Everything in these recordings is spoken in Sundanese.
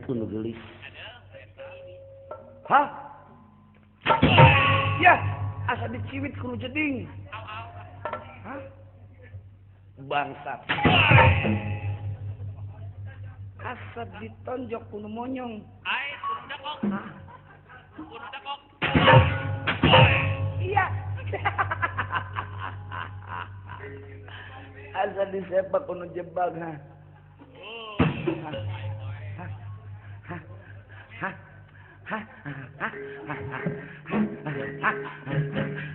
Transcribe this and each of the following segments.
ku nu geulis. Hah? Ya, asa diciwit ku nu jeding. Hah? Bangsat. Asa ditonjok ku nu monyong. Ai, kudu dekok. Kudu dekok. Iya. Asa disepak ku nu jebag, ha. Hah? Hah? Hah? Hah? Hah? Hah? Hah?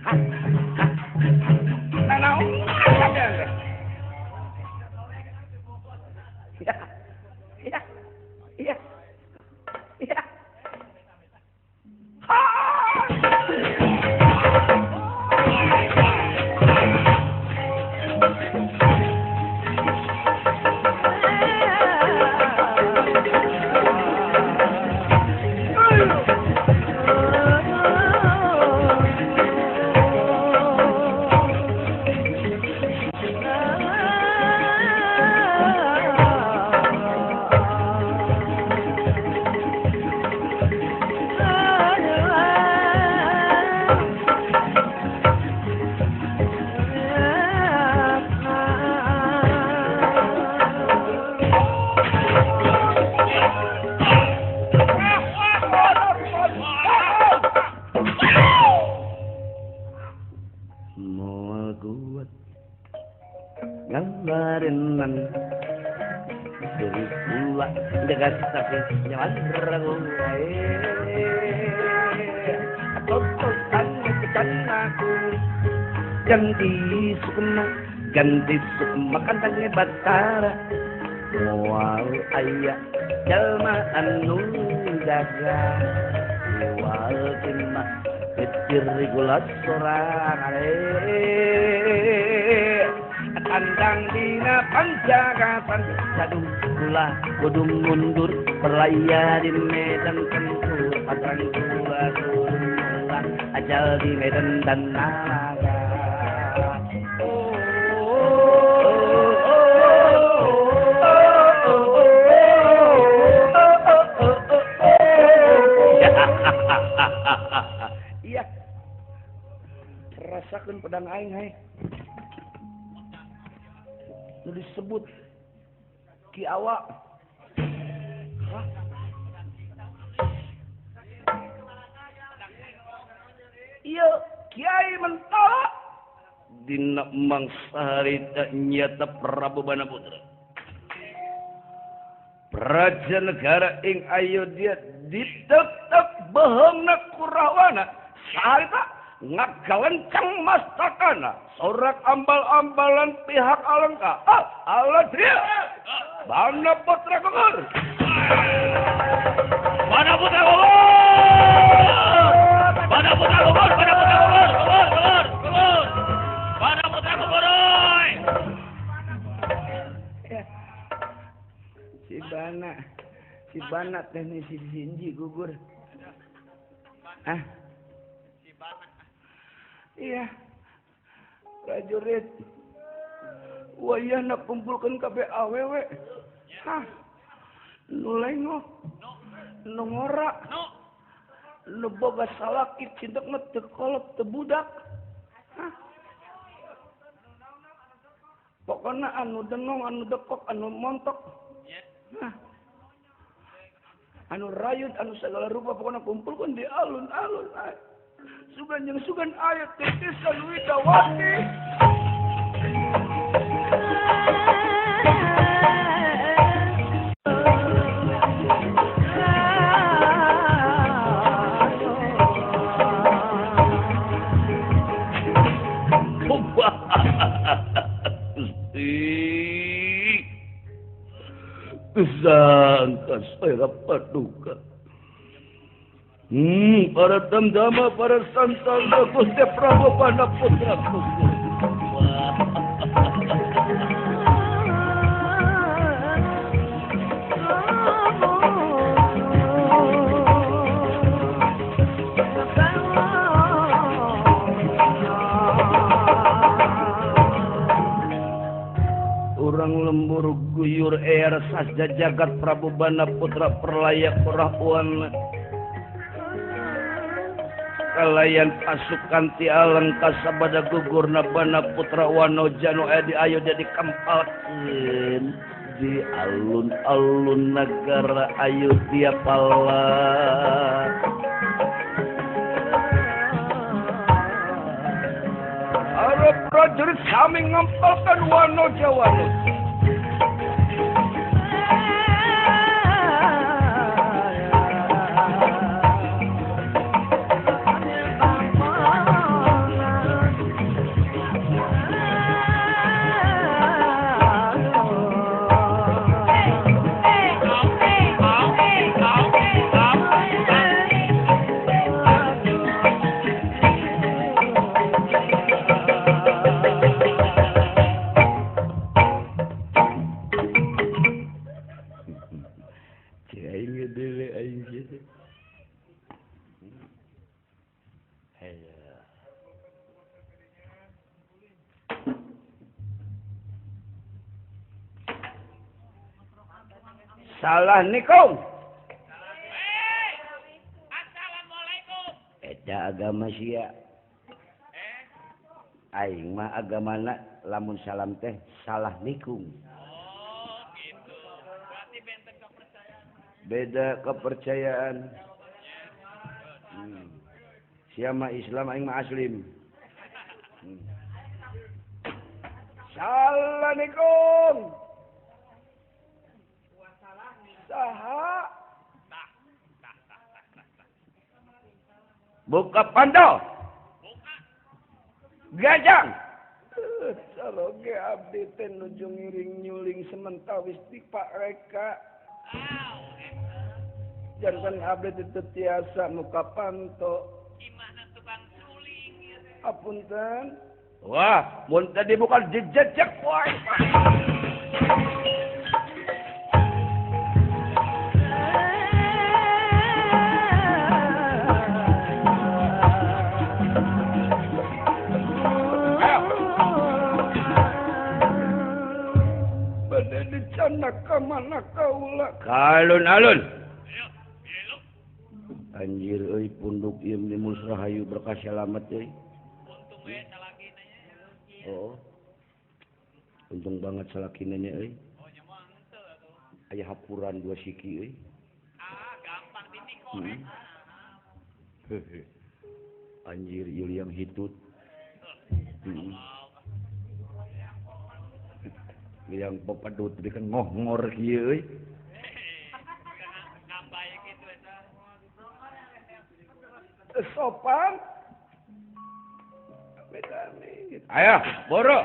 Hah? Ya, ya, ya, ya. Ganti sukma kantangnya Batara moal aya jalma anu jaga moal timah petir gula sorangan tandang dina panjagatan jadung gula kudu mundur berlayar di medan tempur patrang gula kudu ajal di medan dan naga. Iya. Rasakeun pedang aing hai. Nu disebut Ki Awa. Hah? Iya, Kiai Mentala dina mangsa harita nyata Prabu Banaputra. Praja negara ing Ayodhya ditetep bohongna Kurawana saharita ngagalencang mastakana sorak ambal-ambalan pihak Alengka. Ah, Aladria Banaputra gugur. Banaputra gugur. Banaputra gugur, Banaputra gugur, gugur, gugur, gugur. Banaputra gugur oi. Si Bana, si Bana teh nih si Sinji gugur. Ah. Si Bana. Iya. Prajurit. Wayahna kumpulkeun kabeh awewe. Hah. Nu lengoh. Nu ngora. Nu boga salaki cindekna teu kolot teu budak. Hah. Pokona anu denong, anu dekok, anu montok. Hah. Anu rayut, anu segala rupa pokona kumpulkeun di alun-alun. Sugan jeung sugan aya titisan Widawati. Sangka saya paduka. Para damdama, para santana, Gusti Prabu Banaputra gugur. Orang lembur guyur gugur air sasja jagat Prabu Bana Putra Perlaya Purahuan kalayan pasukan ti Aleng kasabada gugurna Bana Putra Wanoja nu aya di Ayodya dikempalkeun di alun-alun negara Ayodya pala. Para prajurit sami ngempalkan Wanoja Wanoja. Salah nikung. Assalamualaikum. Eta agama sia. Aing mah agamana lamun salam teh salah nikung. Oh, gitu. Berarti benten kepercayaan. Beda kepercayaan. Sia mah Islam, aing mah aslim. Salah nikung. Saha. Buka pantau. Gajang. Saroge abdi teh nuju ngiring nyuling sementawis di Pak Reka. Jantan abdi teu tiasa muka panto. Gimana tukang suling ieu teh? Apunten. Wah, mun tadi bukan jejek wae. Mana kaula kalun-alun anjir euy punduk ieu meni Rahayu berkah salamet euy. Untung we salakina nya. Oh. Untung banget salakina nya euy. Oh nya moal henteu atuh. Aya hapuran dua siki euy. Ah, gampang ditikore. Anjir ieu liang hitut. Yang pepadut tadi kan ngoh-ngor kieu euy. Sopan. Ayo, boro.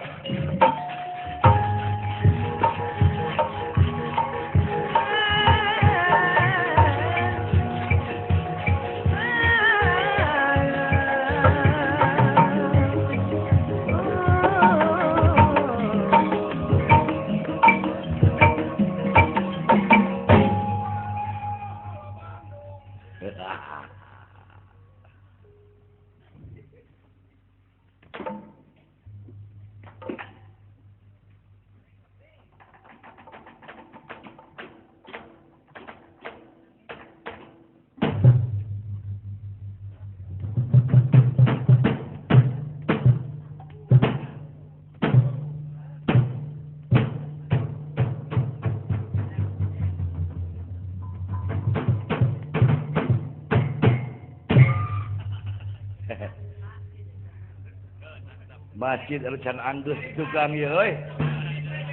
Masjid anu can anggeus tukang ieu euy.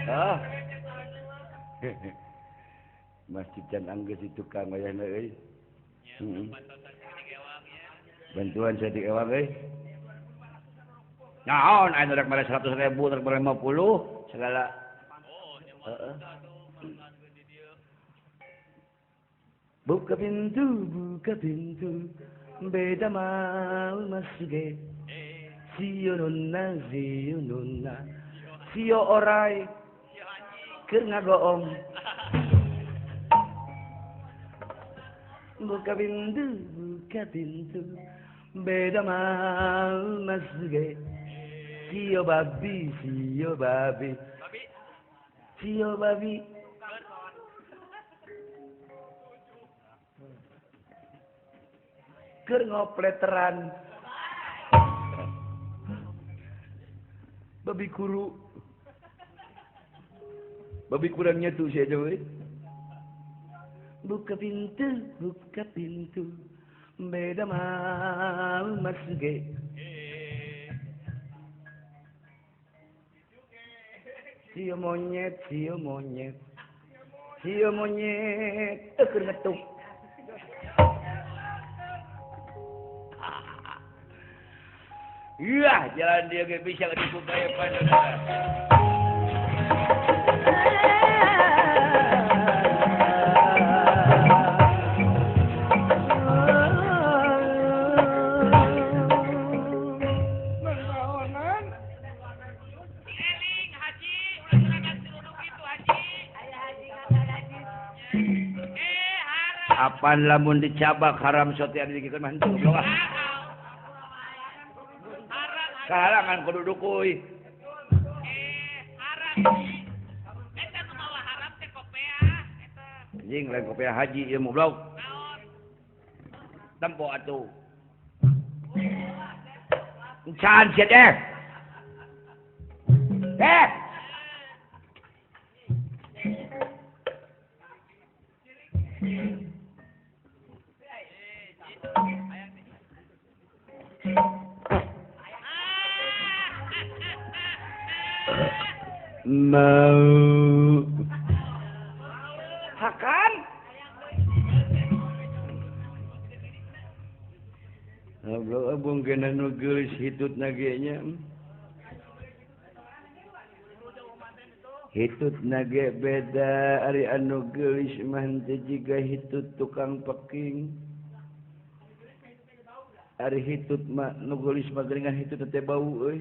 Hah. Masjid can anggeus di tukang wayahna euy. Heeh. Bantuan saeutik ewang euy. Naon aya rek mere 100.000, rek mere 50 segala. Heeh. Buka pintu, beda mau masuk ge. Sio nona, sio nona, sio orai, keur ngagoong. Buka pintu, beda mau masuk ge. Sio babi, sio babi, sio babi. Keur ngopleteran. Babi kuru. Babi kurangnya tuh saya coba. Buka pintu, beda mau masuk ge. Sio monyet, sio monyet, sio monyet, keur ngetuk. Iya, jalan dia ge bisa ngetipu gaya pandangan. Apan lamun dicabak haram sote anu digikeun mah henteu goblok ah. Kahalangan kudu dukuy. Haram. Eta nu mawa haram teh kopeah eta. Anjing lain kopeah haji ieu goblok. Naon? Tempo atuh. Encan sia teh. Teh. Mau hakan goblok abung geuna nu geulis hitut nage nya. Hitut nage beda ari anu geulis mah henteu jiga hitut tukang peking. Ari hitut mah nu geulis mah geuningan hitut teh bau euy.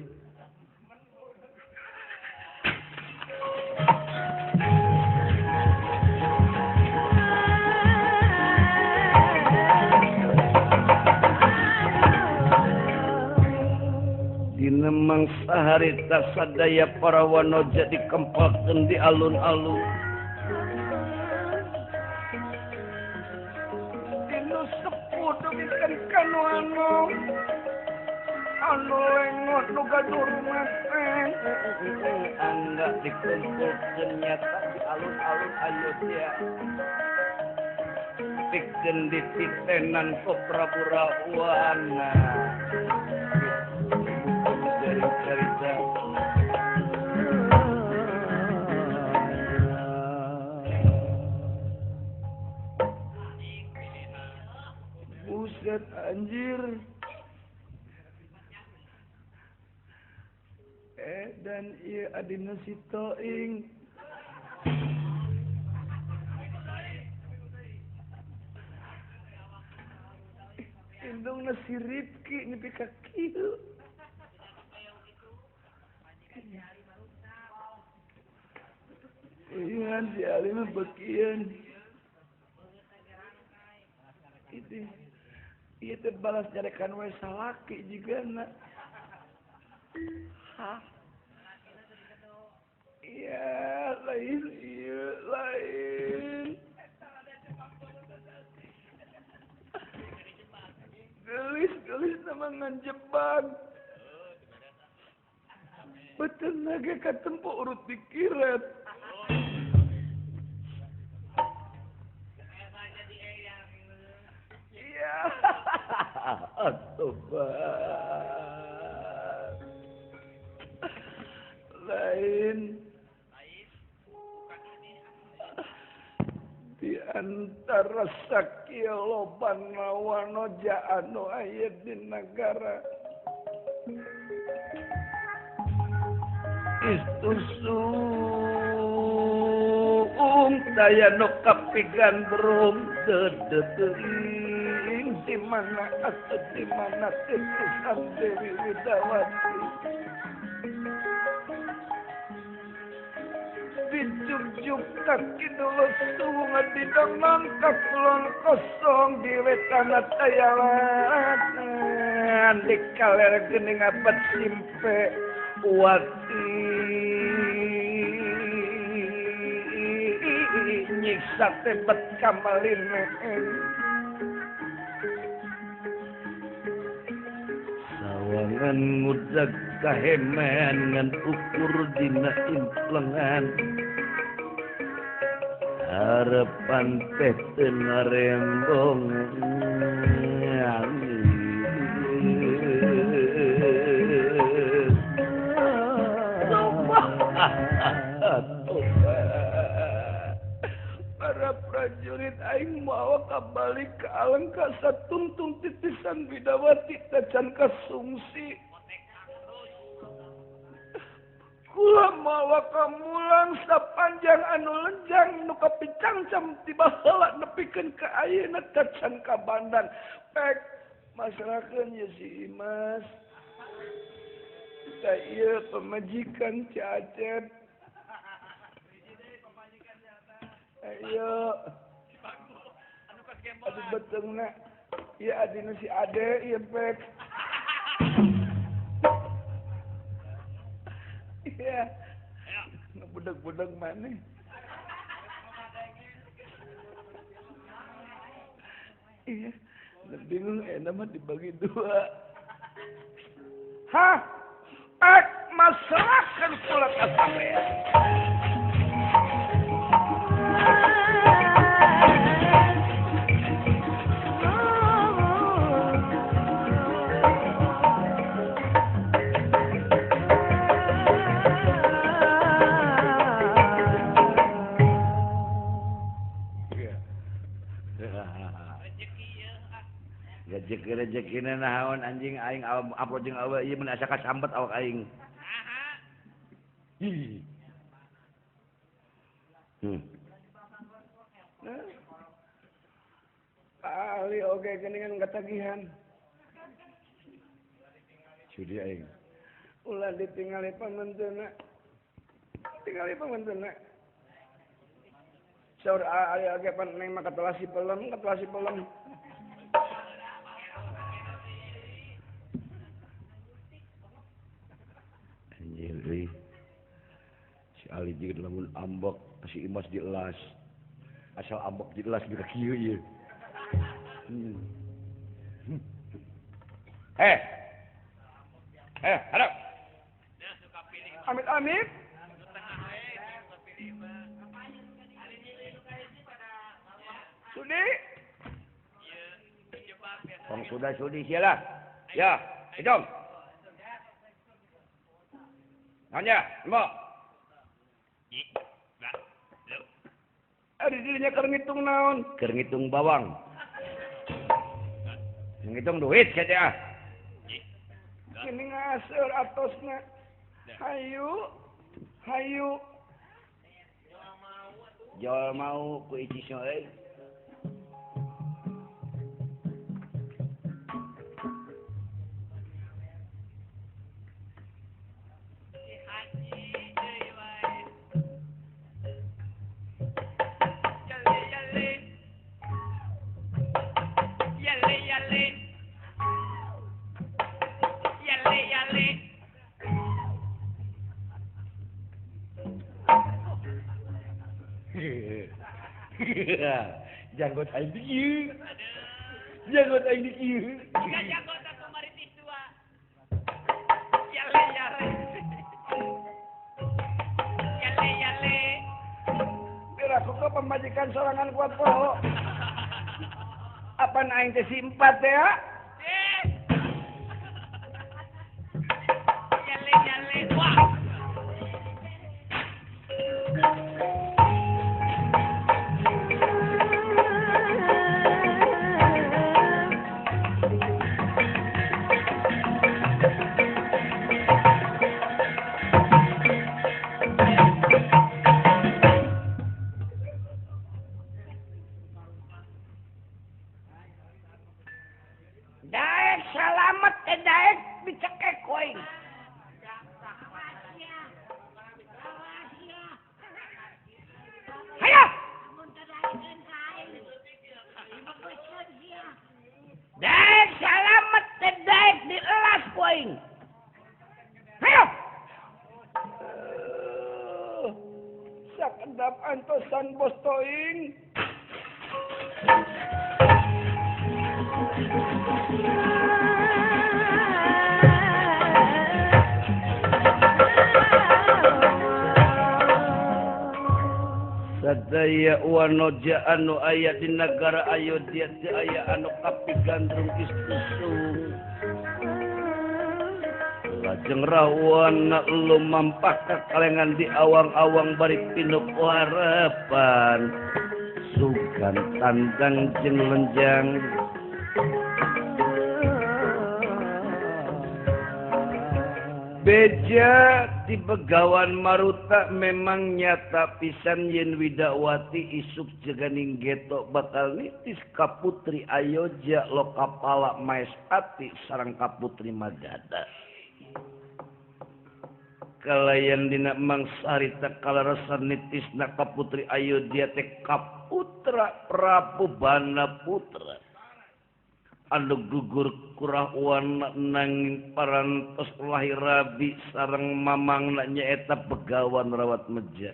Dina mangsa harita sadaya para wanoja dikempalkeun di alun-alun. Dinu sepuh dugikeun ka nu anom, anu lengot nu gaduh rumah teh. Angga dikumpulkeun nyata di alun-alun Ayodhya. Pikeun dititenan ku Prabu Rahwana. Cerita buset anjir. Dan iya adina si Toing. Indungna si Ripki nepi ka kieu. Iya, si Ali mah bagian. Itu, iya teh balas nyarekan we salaki jigana. Hah? Iya, lain, iya, lain. Gelis, gelis nama ngajebak. Betul naga katempo urut pikiran. Iya, tobat. Lain. Di antara sakieu loba nawanoja anu aya di nagara. Istusung daya nu kapigandrum dedeteuing di mana atuh di mana titisan Dewi Widawati dijugjug kaki dulu suwung di donong ka kulon kosong di wetan tayalatan di kaler geuning abad simpe wati nyiksa tebet kamaline. ngan ngudag kahemean ngan ukur dina implengan harapan teh teu ngarembong. Para prajurit aing mawa kabalik ka Alengka satuntung titisan bidawati tacan kasungsi. Kula mawa kamulang sapanjang anu lenjang nu kapicangcam ti baheula nepikeun ka ayeuna tacan ka bandang. Pek masrakeun ye si Imas. Tah ieu pamajikan Ci Acep. Ayo. Aduh beteungna. Ieu adina si Ade ieu pek. Iya. Ngebudak-budak mana? Iya. Bingung enak mah dibagi dua. Hah? Ek maserahkan kula ka sampean. Rejeki-rejekina naon anjing aing amplop jeung awe ieu mun asa kasambet awak aing. Hi. Ahli oge geuningan katagihan. Sudi aing. Ulah ditingali pamentuna. Tingali pamentuna. Saur ahli oge pan neng mah katelasi pelem, katelasi pelem. Anjir euy. Si Ali jeung lamun ambek si Imas dielas. Asal ambek dielas bika kieu ieu. Eh. Eh, hadap. Amit amit. Sudi. Tong sudah sudi sia lah. Ya, hitung. Nanya, mbok. Ari dirinya keur ngitung naon? Keur ngitung bawang. Ngitung duit sia teh ah. Gini ngaseur atosna. Hayu. Hayu. Jual mau ku icis euy. Janggot aing di kieu. Janggot aing di kieu. Janggot atuh maritis dua. Yale yale. Yale yale. Biar aku ke pemajikan sorangan kuat poho. Apaan aing teh si empat teh ya? Yale yale. Wah. Sakedap antosan bos toing. Sadaya wanoja anu aya di nagara Ayodhya teu aya anu kapigandrung istusung. Lajeng Rawana lumampak ka kalengan di awang-awang bari pinuh ku harapan. Sugan tandang jeung lenjang. Beja di Begawan Maruta memang nyata pisan yen Widawati isuk jeganing geto bakal nitis ka Putri Ayodhya Lokapala Maespati sareng ka Putri Magadha. Kalayan dina mangsa harita kaleresan nitisna ka Putri Ayodhya teh ka putra Prabu Bana Putra. Anu gugur kurawana nanging parantos lahir rabi sareng mamangna nyaeta Begawan Rawat Meja.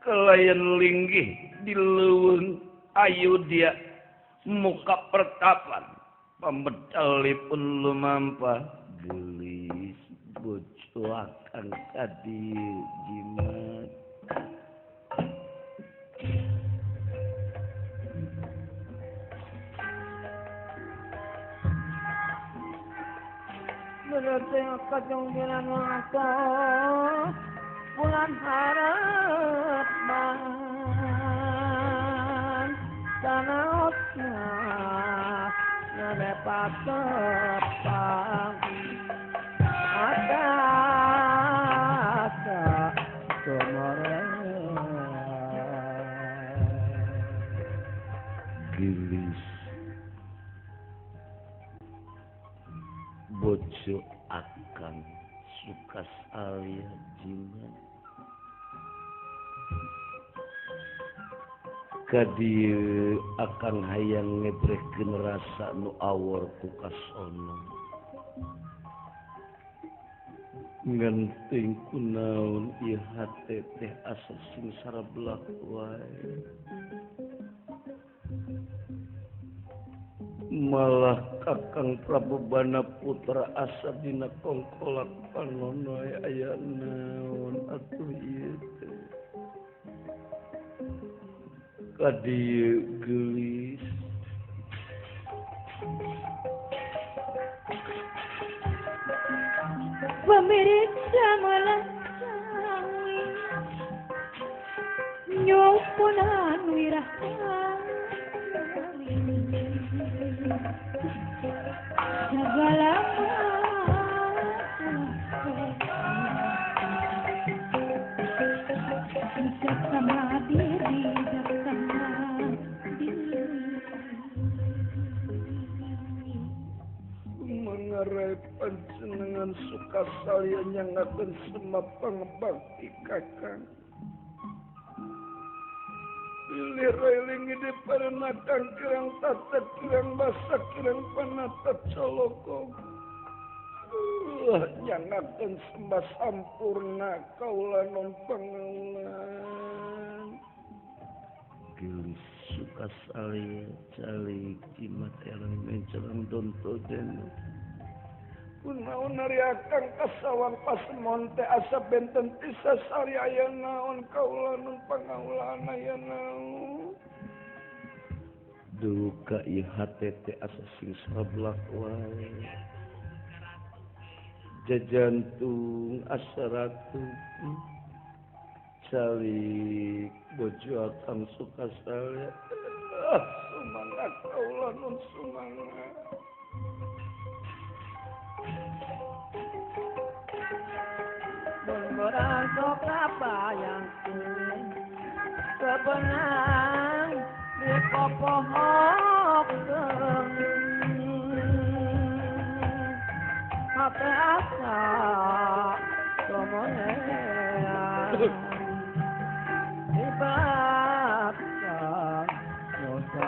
Kalayan linggih di leuweung Ayodhya muka pertapan pambedalipun lumampah geulis bojo akang kadieu jimat. Kajonggilan waktu bulan harapan sanaosna nyarepa tepang atas tumore gelis bojo akang suka salia jimat kadieu akang hayang ngebrehkeun rasa nu awor ku kasono ngenting kunaon ieu hate teh asa sing sarablak wae malah Kakang Prabu Bana Putra asa dina kongkolak panonoy aya naon atuh ieu teh kadieu geulis pemirsa melancangi nyumpunan wirah segala sama diri, sama diri. Mengarai panjenengan suka salia nyangakeun semua pangbakti kakang. Pilih railing di parenakang kirang tatet kirang basak kirang panatat colokong. Nyangakeun sembah sampurna kaula non pangaulan. Geulis suka salia calik jimat erang mencerang donto deno. Kunaon ari akang kasawang pasemon teh asa benten tisa sari aya naon kaula nun pangaulan aya naon. Duka ieu hate teh asa sing sablak wae. Jajantung asa ratu calik bojo akang suka salia. Sumangat kaula nun sumangat. Borang sok bayang kebenang di popohok hate asa somonean dibaksa dosa.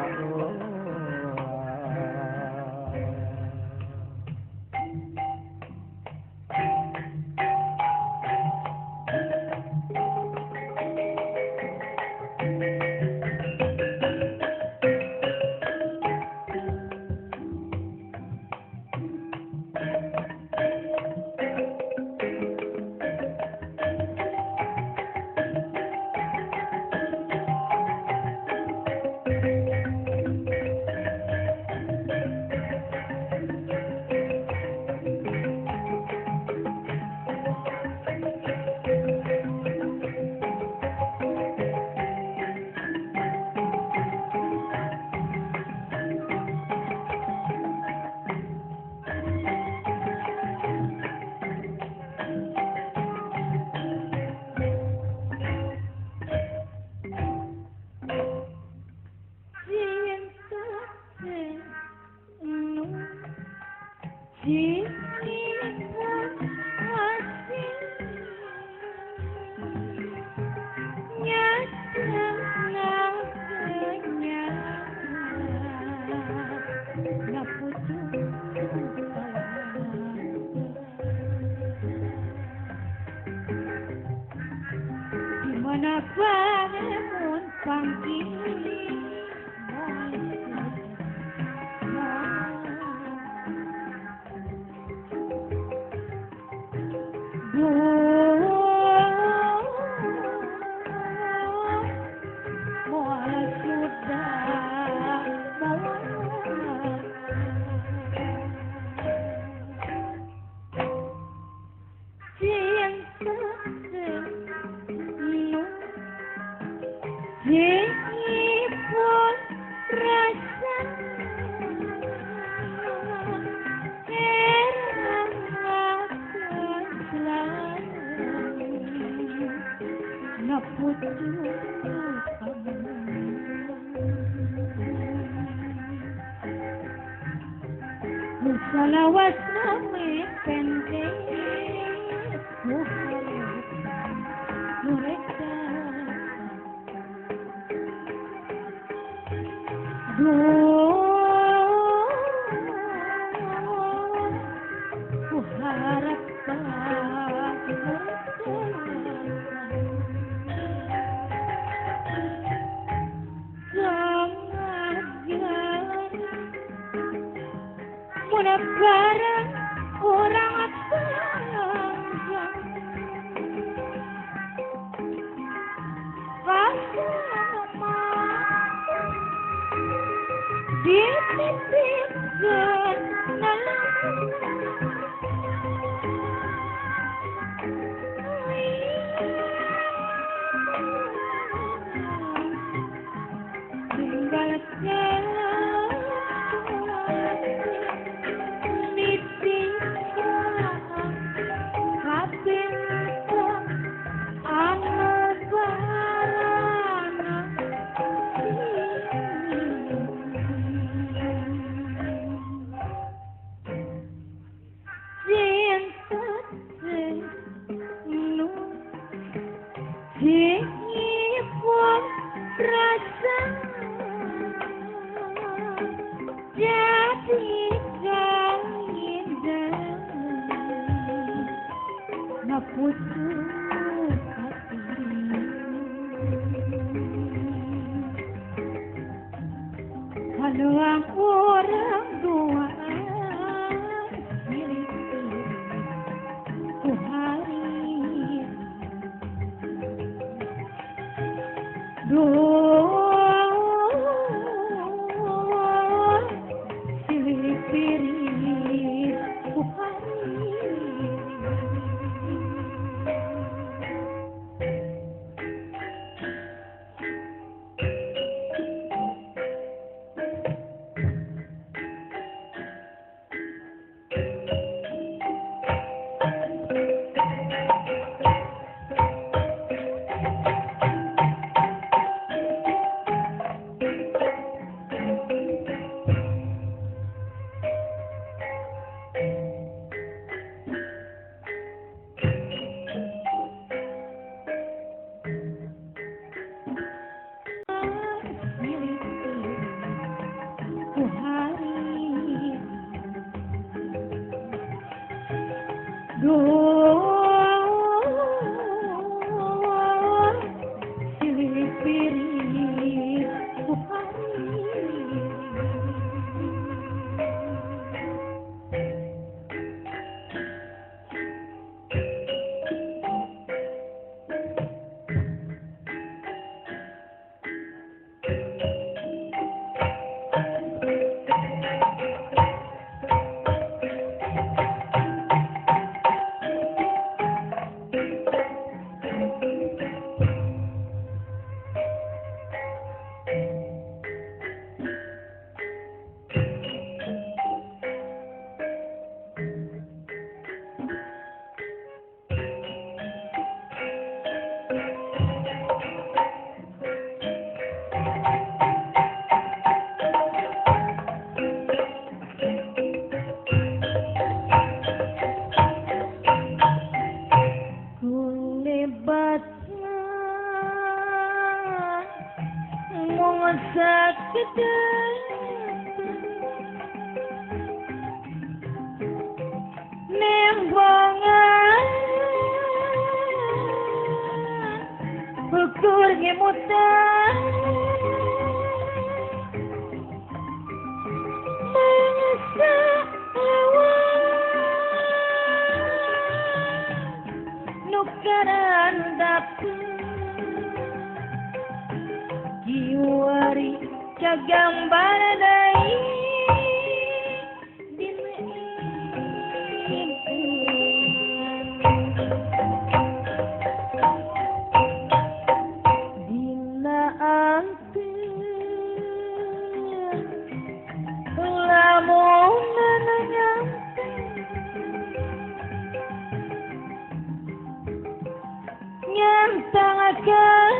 Ngemutan mangsa lawan nu karandapeun kiwari kagambar deui dina impian dina anteun lamun nyampe nyantangakeun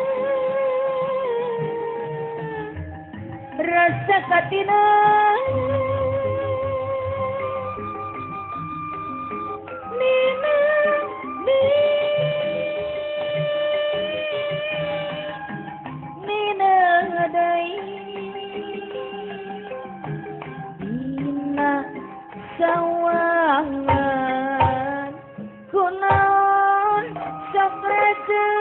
rasa katina nina nina deui dina sawangan kunaon sok rasa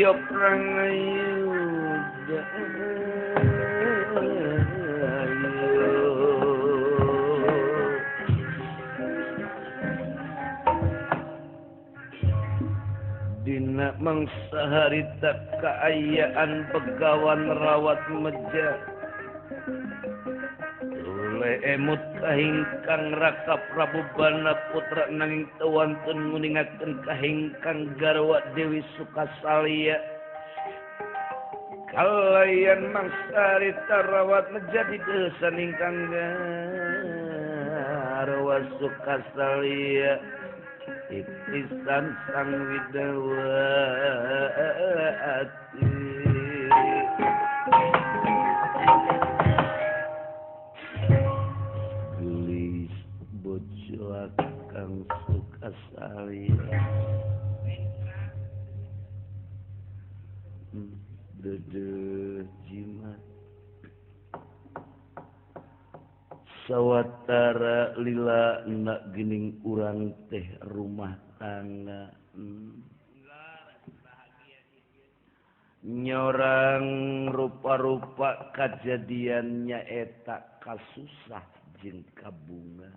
Arya Prangayuda. Dina mangsa harita kaayaan begawan rawat meja tule emut kahingkang Raka Prabu Bana Putra nanging teu wantun nguningakeun kahingkang garwa Dewi Sukasalya. Kalayan mangsa harita rawat meja di deusan ingkang garwa Sukasalya. Titisan sang widawati gelis bocah kang Sukasalya dedeh jimat sawatara lila nak gening urang teh rumah tangga. Nyorang rupa-rupa kajadian nyaeta kasusah jeung kabunga.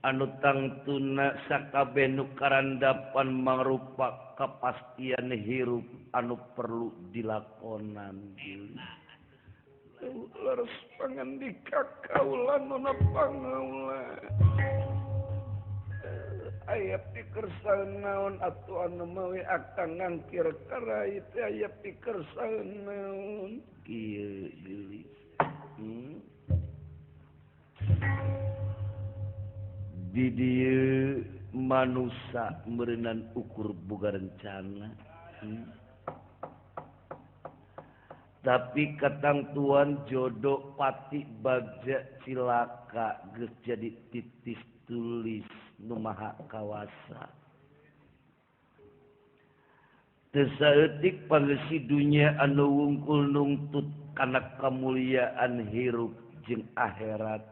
Anu tangtuna sakabeh nu karandapan mangrupa kapastian hirup anu perlu dilakonan. Leres pangandika kaula nona pangaula. Aya pikersaeun naon atuh anu mawi akang ngangkir karai teh aya pikersaeun naon kieu geulis. Di dieu manusa meureunan ukur boga rencana. Tapi katangtuan jodoh pati bagja cilaka geus jadi titis tulis nu maha kawasa. Teu saeutik pangeusi dunya anu wungkul nungtut kana kamuliaan hirup jeung akhirat.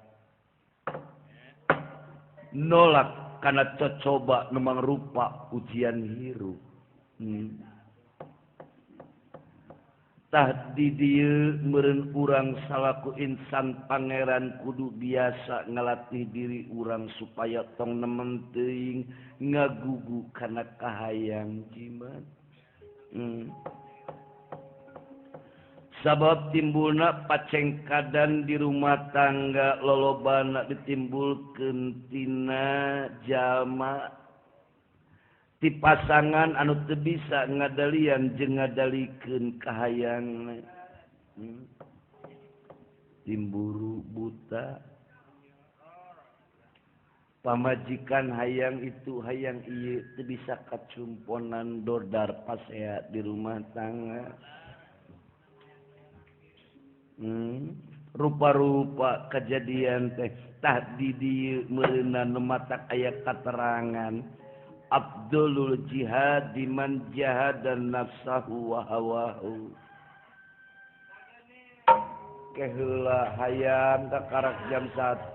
Nolak kana cocoba nu mangrupa ujian hirup. Tah di dieu meureun urang salaku insan pangeran kudu biasa ngalatih diri urang supaya tong nemen teuing ngagugu kana kahayang jimat. Sabab timbulna pacengkadan di rumah tangga lolobana ditimbulkeun tina jalma ti pasangan anu teu bisa ngadalian jeung ngadalikeun kahayangna. Timburu buta pamajikan hayang itu hayang ieu teu bisa kacumponan dordar pasea di rumah tangga. Rupa-rupa kejadian teh tah di dieu meureunna nu matak aya katerangan Abdulul jihad diman jahadan nafsahu wa hawahu. Keheula hayang kakarak jam 1.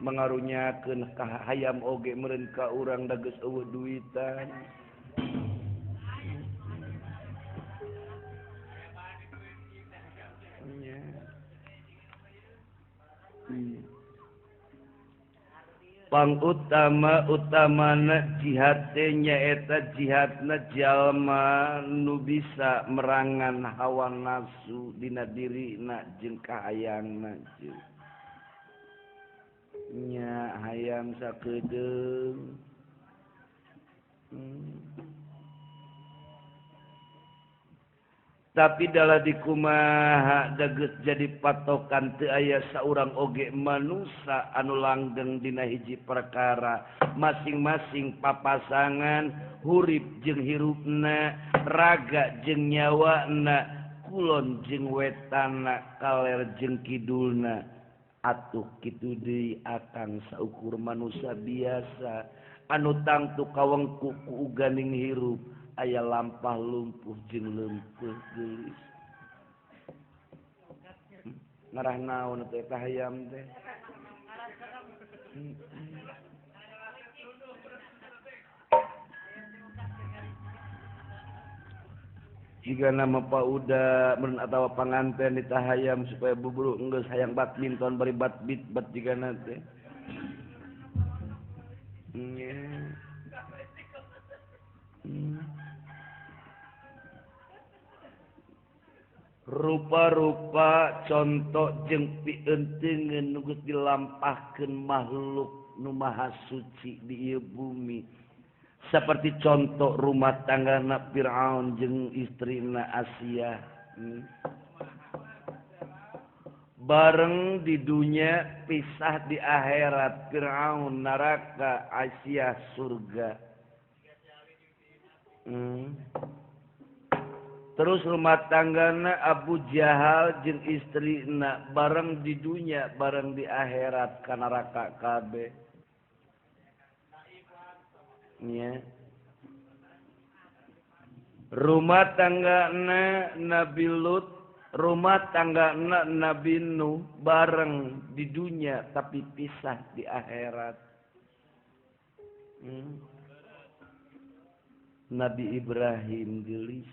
Mengarunyakeun ka hayam oge meureun ka urang da geus eueuh duitan. Pangutama utamana jihad teh nyaeta jihadna jalma nu bisa merangan hawa nafsu dina dirina jeung kahayangna jeung nya hayang sakedeung. Tapi dalah dikumaha dageus jadi patokan teu aya saurang oge manusa anu langgeng dina hiji perkara. Masing-masing papasangan hurip jeung hirupna, raga jeung nyawana, kulon jeung wetana, kaler jeung kidulna. Atuh kitu deui akang saukur manusa biasa anu tangtu kawengku ku uganing hirup. Aya lampah lumpuh jeung leumpeuh geulis. Ngarah naon teh eta hayam teh. Jika nama pauda meureun atawa panganten ditahayam supaya buburu enggeus hayang badminton bari badbit bat jigana teh. Rupa-rupa contoh jeung pieunteuneun nu geus dilampahkeun makhluk nu maha suci di ieu bumi. Seperti contoh rumah tangga na Fir'aun jeung istrina Asia. Bareng di dunia pisah di akhirat. Fir'aun neraka, Asia surga. Terus rumah tangga na Abu Jahal jeung istrina bareng di dunia bareng di akhirat ka neraka kabeh. Ya. Rumah tangga na Nabi Lut, rumah tangga na Nabi Nuh bareng di dunia tapi pisah di akhirat. Nabi Ibrahim gelis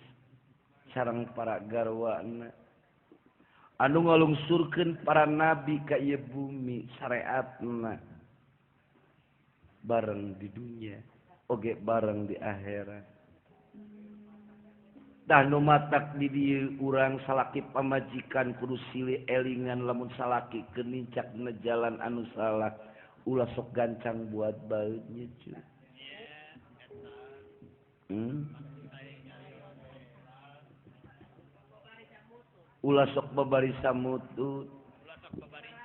sareng para garwana anu ngalungsurkeun para nabi ka ieu bumi syariatna bareng di dunia oge bareng di akhirat. Tah nu matak di dieu urang salaki pamajikan kudu silih elingan lamun salaki keur nincak dina jalan anu salah ulah sok gancang buat baeud nya cuy. Ulah sok babari samutut.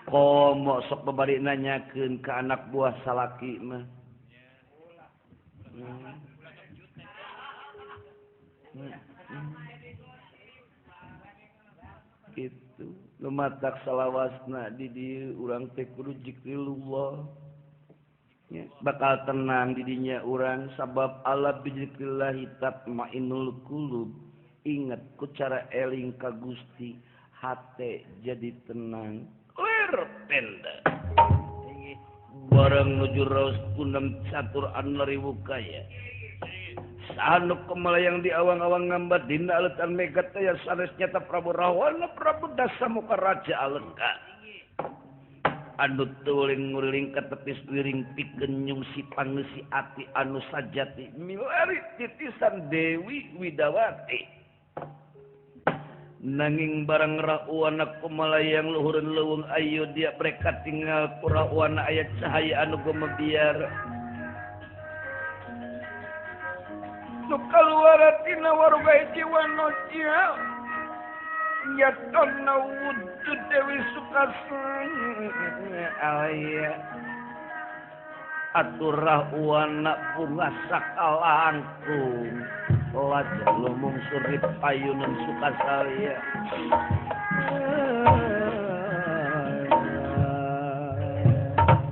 Komo sok babari nanyakeun ka anak buah salaki mah. Gitu lumatak salawasna di dieu urang teh kudu zikrillah ya, bakal tenang di dinya urang sabab ala bizikrillahi tatmainul qulub. Ingat ku cara eling ka Gusti hate jadi tenang lir tenda bareng nuju raos kunam catur anu riwu kaya sanu kemalayang di awang-awang ngambat dina aleutan mega taya sanes nyata Prabu Rahwana Prabu Dasamuka Raja Alengka anu teuling nguriling katepis wiring pikeun nyungsi pangeusi ati anu sajati milari titisan Dewi Widawati. Nanging barang rawana kumalayang luhureun leuweung ayo dia mereka tinggal kurawana aya cahaya anu gumebiar nu kaluar tina waruga hiji wanoja nyatana wujud Dewi Sukasana aya aturah wana bunga sakalangkung lajeng lumungsur di payunan Sukasalya.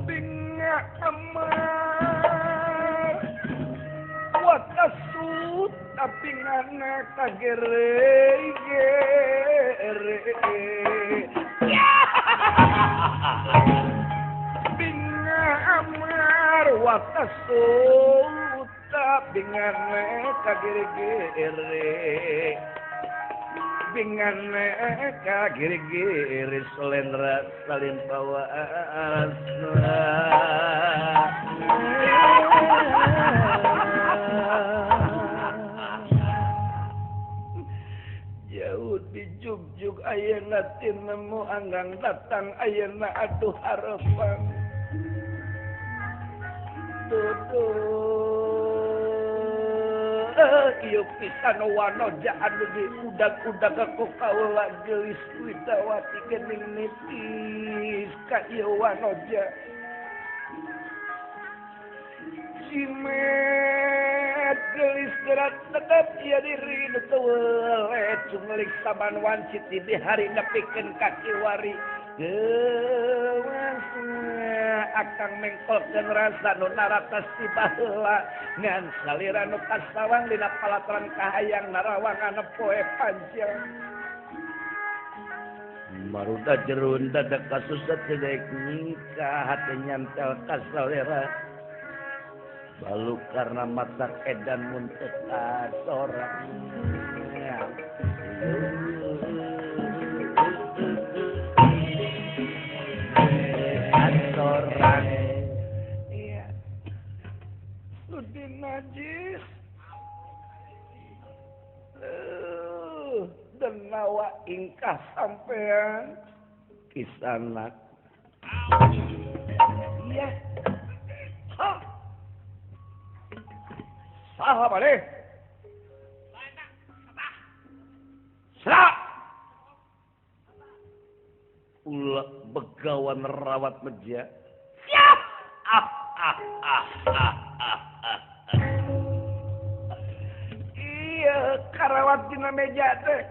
Binga amar watasut tapi ngana kagere gere. Binga amar watasut bingane kagere-gere bingane kagere-gere solendra salin pawaasna. Jauh di jugjug ayeuna tinemu anggang datang ayeuna aduh harapan tutuh ieu pisan wanoja anu diudag-udag ku kaula geulis Widawati geuning nitis ka ieu wanoja cimet geulis gerat tetep ieu diri nu teu weleh cunglik saban wanci ti bihari nepikeun ka kiwari geuwas akang mengkolkeun rasa nu naratas ti baheula ngan salira nu kasawang dina palataran kahayang narawangan poe panjang. Maruda jerun dadak kasusah teu nyingkah hate nyantel ka salera. Balu karena matak edan mun teu kasorang. Kasorang. Iya. Nu najis. Denawa ingkah sampean kisanak. Iya. Ha. Saha balik. Saha. Ulah begawan rawat meja. Siap. Ah ah ah ah ah. Iya, karawat dina meja teh.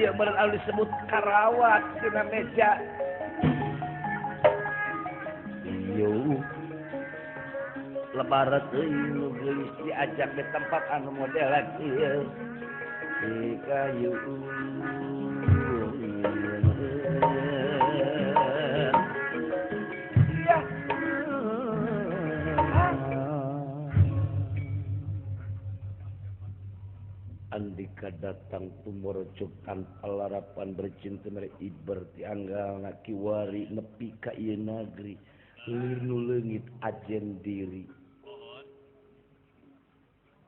Iya bener anu disebut karawat dina meja. Iyo. Lebaran euy nu geulis diajak di tempat anu modelan ieu. Di kayu. Iya. Andika datang tumorocok tanpa larapan bercinta mere iber tianggal kiwari nepi ka ieu nagri lir nu leungit ajen diri.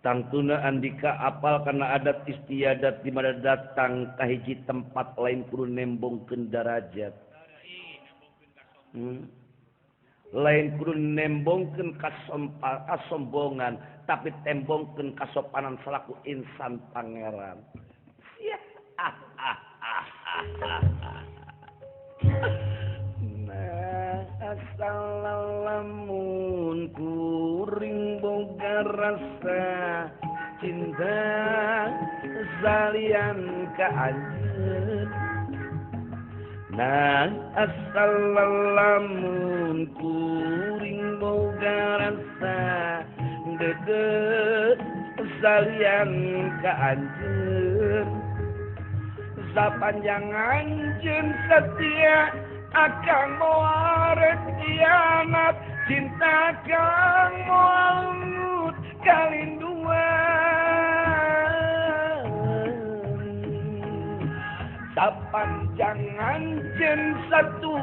Tangtuna andika apal kana adat istiadat di mana datang ka hiji tempat lain kudu nembongkeun darajat. Lain kudu nembongkeun kasombongan tapi tembongkeun kasopanan selaku insan pangeran. Sia. Ah ah ah ah. Nah, asal lamun kuring boga rasa cinta salian ka anjeun. Nah, asal lamun kuring boga rasa dede salian ka anjeun. Sapanjang anjeun setia akang moal khianat, cinta kang moal ngut kalinduan. Sapanjang anjeun satu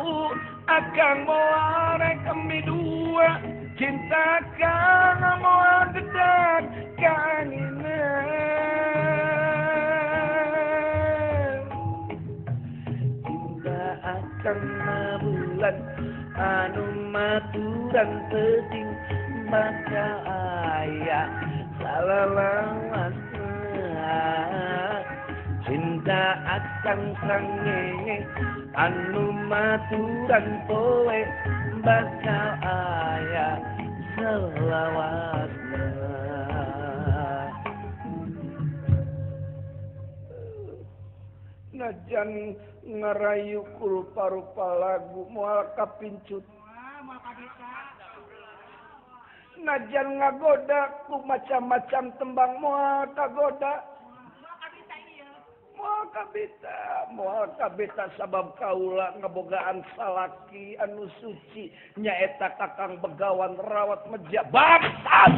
akang moal kemi dua, cinta kang moal gedag kanginan. Cinta akang bulan anu maturan penting bakal aya salalawasna. Cinta akang srengenge anu maturan poe bakal aya selawasna. Najan ngarayu rupa-rupa lagu moal kapincut. Najan ngagoda ku macam-macam tembang moal kagoda. Moal kabita, moal kabita sabab kaula ngabogaan salaki anu suci nyaeta kakang Begawan Rawat Meja bangsat.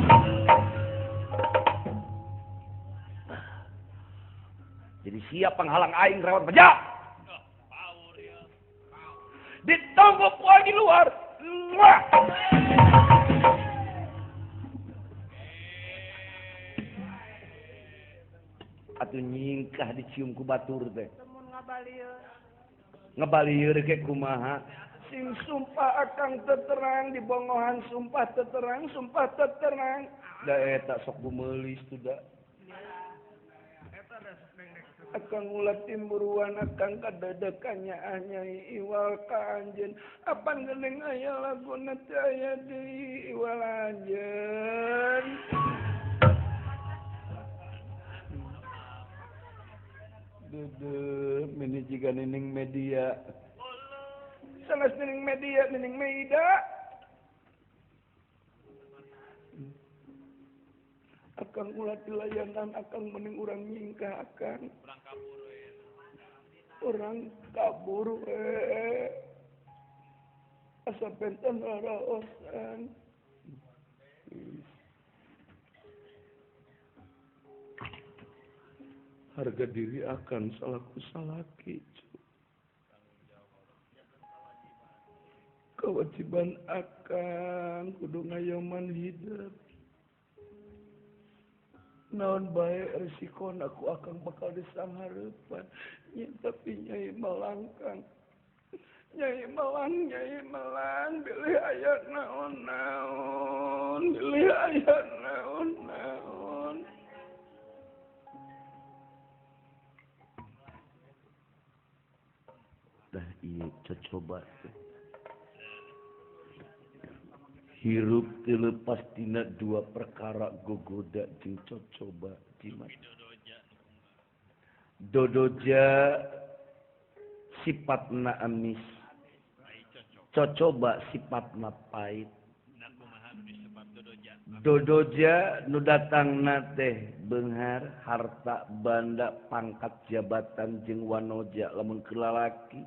Jadi siap penghalang aing Rawat Meja. Ditunggu poe di luar. Muah. Atuh nyingkah dicium ku batur teh. Ngabalieur ke kumaha? Sing sumpah akang teterang dibongohan sumpah teterang, sumpah teterang. Da eta sok gumeulis tuh da. Akang ulah timburuan akang kadadekannya nyai iwal ka anjeun. Apan geuning aya laguna teh aya deui iwal anjeun. Dede meni jiga nining media. Sanes nining media nining meida. Akang ulah dilayanan akang mending urang nyingkah akang. Urang kabur we. Asa benten raraosan. Harga diri akan salaku salaki. Kewajiban akang kudu ngayoman hidup. Naon bae resiko aku akang bakal disanghareupan. Nya tapi Nyai Malangkang. Nyai Malang bilih aya naon-naon, bilih aya naon-naon. Dah ieu cocoba teh. Hirup teu lepas tina dua perkara gogoda jeung cocoba jimat. Dodoja sifatna amis, cocoba sifatna pahit. Dodoja nu datangna teh beunghar, harta, banda, pangkat, jabatan jeung wanoja lamun keur lalaki.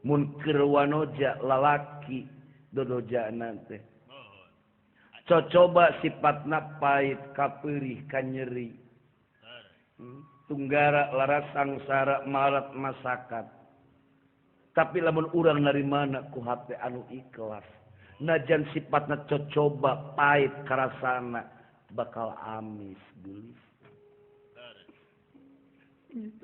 Mun keur wanoja lalaki dodojana teh. Cocoba sifatna pahit, kapeurih, kanyeri. Tunggara lara sangsara marat masakat. Tapi lamun urang narimana ku hate anu ikhlas, najan sifatna cocoba pahit karasana bakal amis geulis.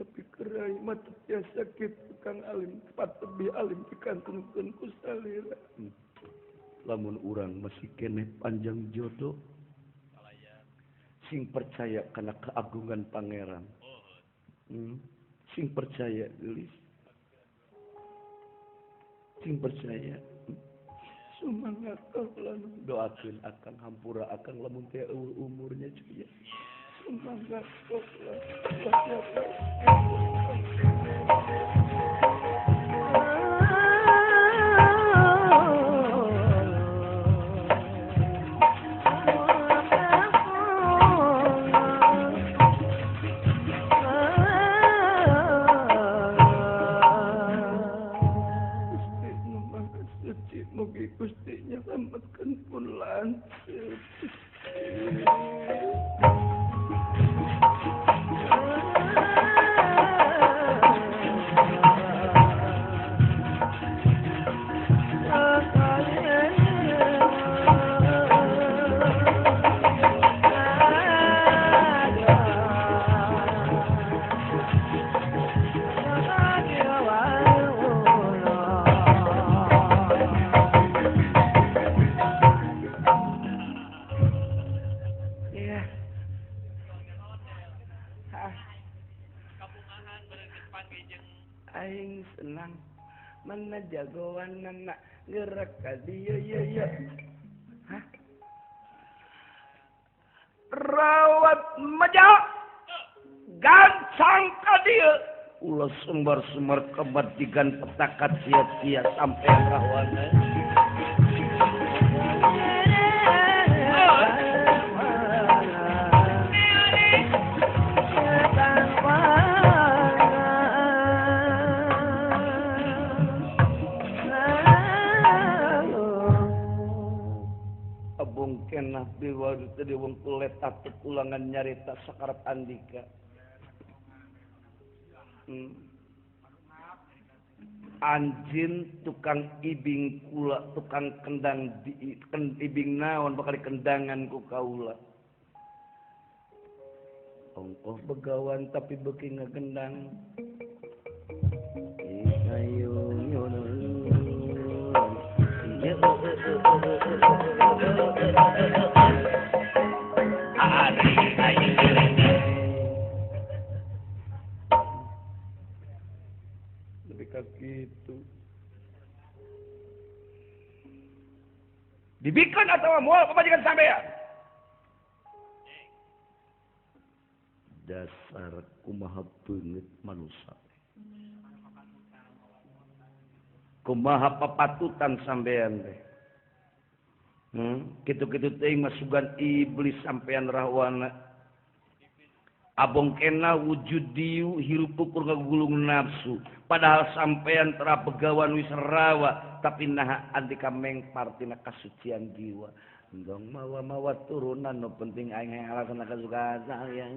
Tapi kerai mah teu biasa kitu Kang Alim, tepat lebih alim dikantunkeun ku salira. Lamun urang masih keneh panjang jodoh, sing percaya kana keagungan pangeran. Sing percaya geulis. Sing percaya. Sumangat lan doakeun akang hampura akang lamun teh eueuh umurnya cuy. Sumangat lan. Mugi Gusti nyelametkeun pun lanceuk. Aing senang mana jagoan nana gerak ka dieu ye ye. Hah? Rawat meja gancang ka dieu. Ulah sumbar-sumbar kebat digan petakat sia-sia sampai rawana. Kenah biwar tadi wong kulet atut ulangan nyarita sakarep andika. Anjin tukang ibing kula, tukang kendang di ibing naon bakal kendangan ku kaula. Ongkoh begawan tapi beuki ngagendang. Lebih kaki itu dibikin atau mual pemajikan sampean. Dasar kumaha beungeut manusia. Kumaha papatutan sampean teh. Kitu-kitu teuing masukan iblis sampean rahwana. Abong kena wujud diu hirup ukur ngagulung nafsu. Padahal sampean tera begawan wis rawa, tapi naha andika mengpar tina kasucian jiwa. Endong mawa-mawa turunan nu penting aing hayang alasan kasukaan sayang.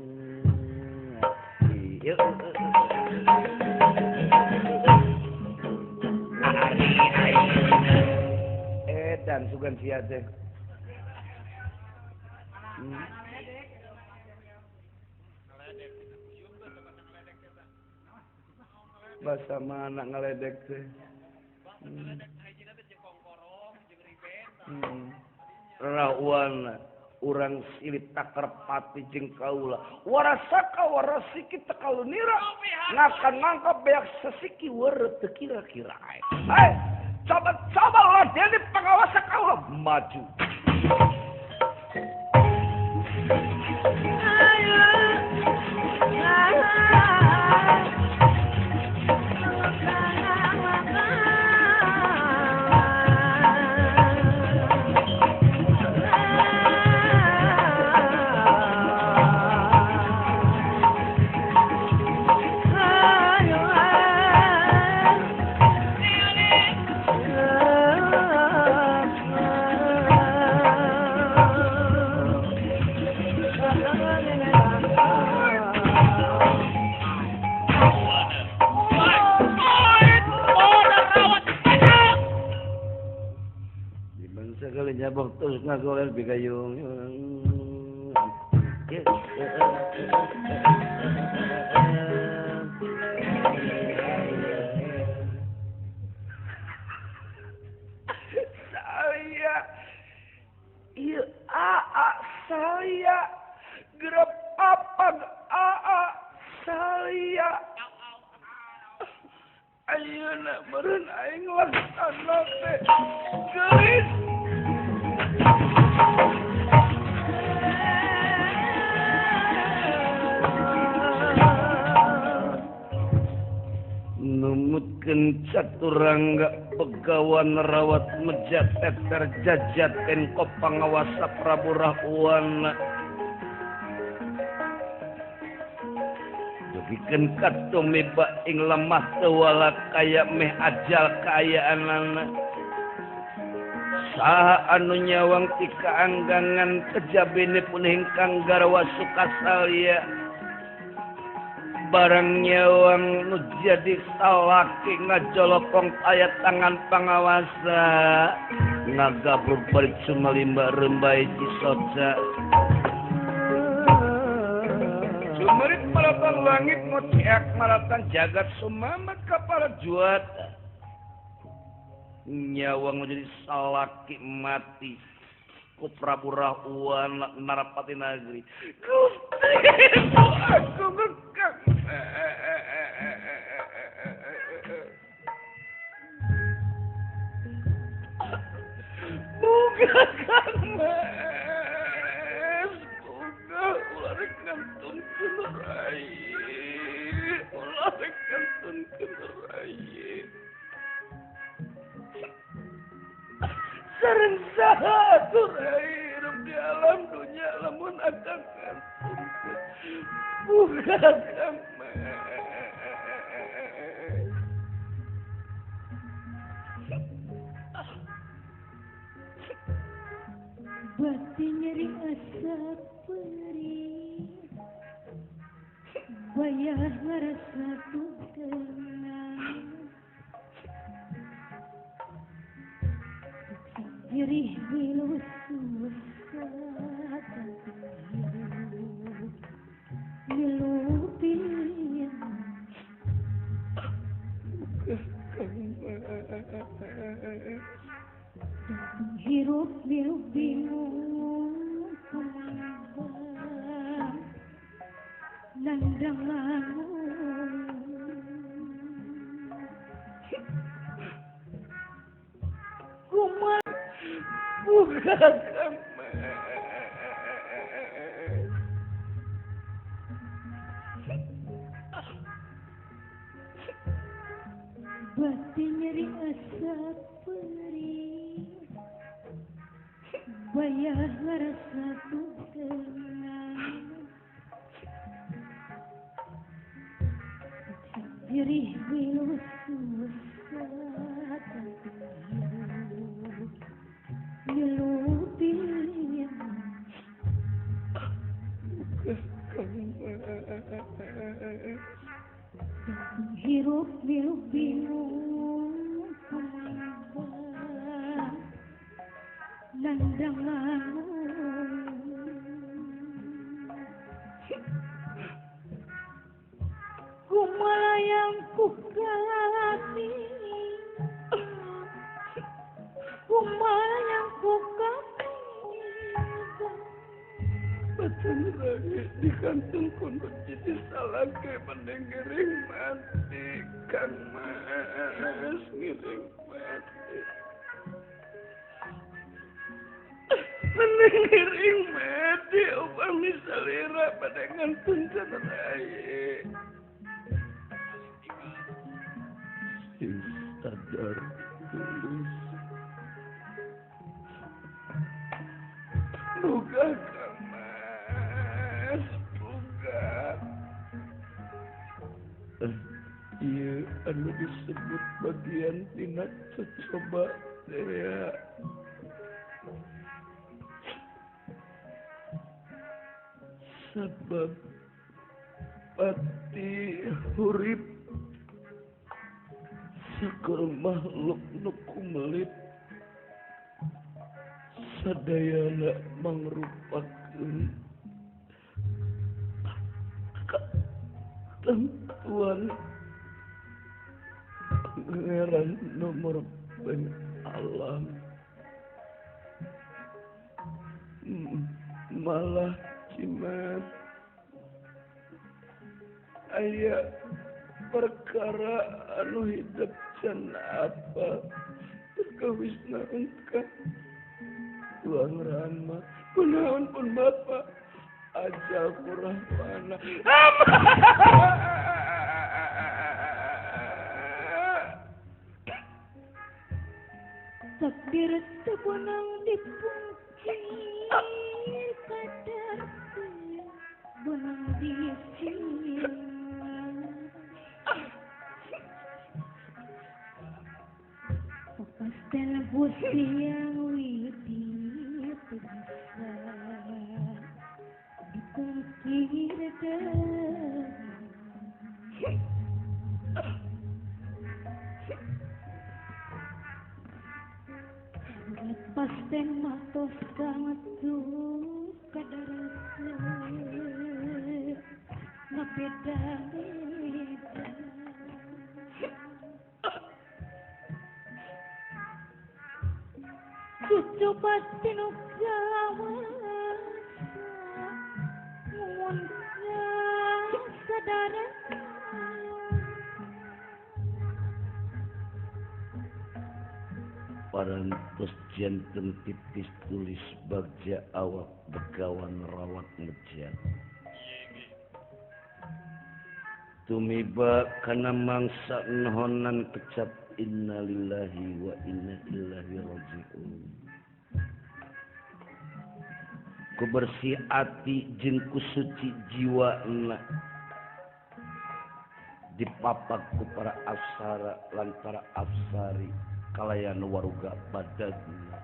Edan sugan sia teh. Bahasa mana ngaledek teh? Rawana urang silip takar pati jeung kaula warasaka warasiki tekalunira ngakan ngangkap beak sesiki werep teu kira-kira. Hai, coba-coba ladeni pengawasa kaula maju. Terus ngagoler bigayung. Saya iya aa saya gerap apag aa saya ayeuna meureun aing laksana teh geulis. Numutkeun caturangga begawan rawat mejat teter jajat engko pangawasa Prabu Rahwana. Dugikeun katumiba ing lemah teu kaya meh ajal kaayaanana. Saha anu nyawang ti kaanggangan kejabene pun ingkang garwa sukasalya. Barang nyawang nu jadi salaki ngajolopong aya tangan pangawasa. Ngagabrug balik sumalimba rembai cisoca. Sumerit maratan langit ngociak maratan jagat sumamat kapala juata. Nyawang menjadi salaki mati ku Prabu Rahwana Narapati Nagri. Gusti aku ngekang. Buka Kang Mas, buka ulah rek ngantunkeun rai, ulah rek ngantunkeun rai. Sareng saha atuh rai hirup di alam dunya lamun akang ngantunkeun. Buka Kang Mas. Bati nyeri asa perih, bayah ngarasa tukenang. Nyeri milu susah, milu pilihan. Hirup milu bingung kumaha nandang lamun kumaha buka Kang Mas. Bati nyeri asa perih, Bayar rasa tenang diri milu susah milu bingung hirup milu bingung nandangan kumalayang ku kalami kumalayang ku kami batan lagi di kantung kun jadi salah ke mending ngiring mati Kang Mas ngiring mati mending ngiring mati upami salira pada ngantung kana rai sing sadar tulus buka Kang Mas buka ieu anu disebut bagian tina cocoba dea sebab pati hurip syukur makhluk nu kumelip sadayana mangrupakeun katentuan Pangeran nomor ben alam malah jimat aya perkara anu hidup can apa terkawis naungka tuang rama kunaon pun bapa ajal kurahmana takdir teu dipungkir kadar bonang disir pastel gusti yang widi bisa dipungkir pasten matos kangatu kadarasa ngabeda-beda cucu pasti nu kawasa mun sadara parantos janten titis tulis bagja awak begawan rawat ngejat tumiba kana mangsa nohonan kecap innalillahi wa inna ilaihi rajiun ku bersih ati jeung ku suci jiwa na dipapak ku para apsara lan para apsari kalayan waruga badagna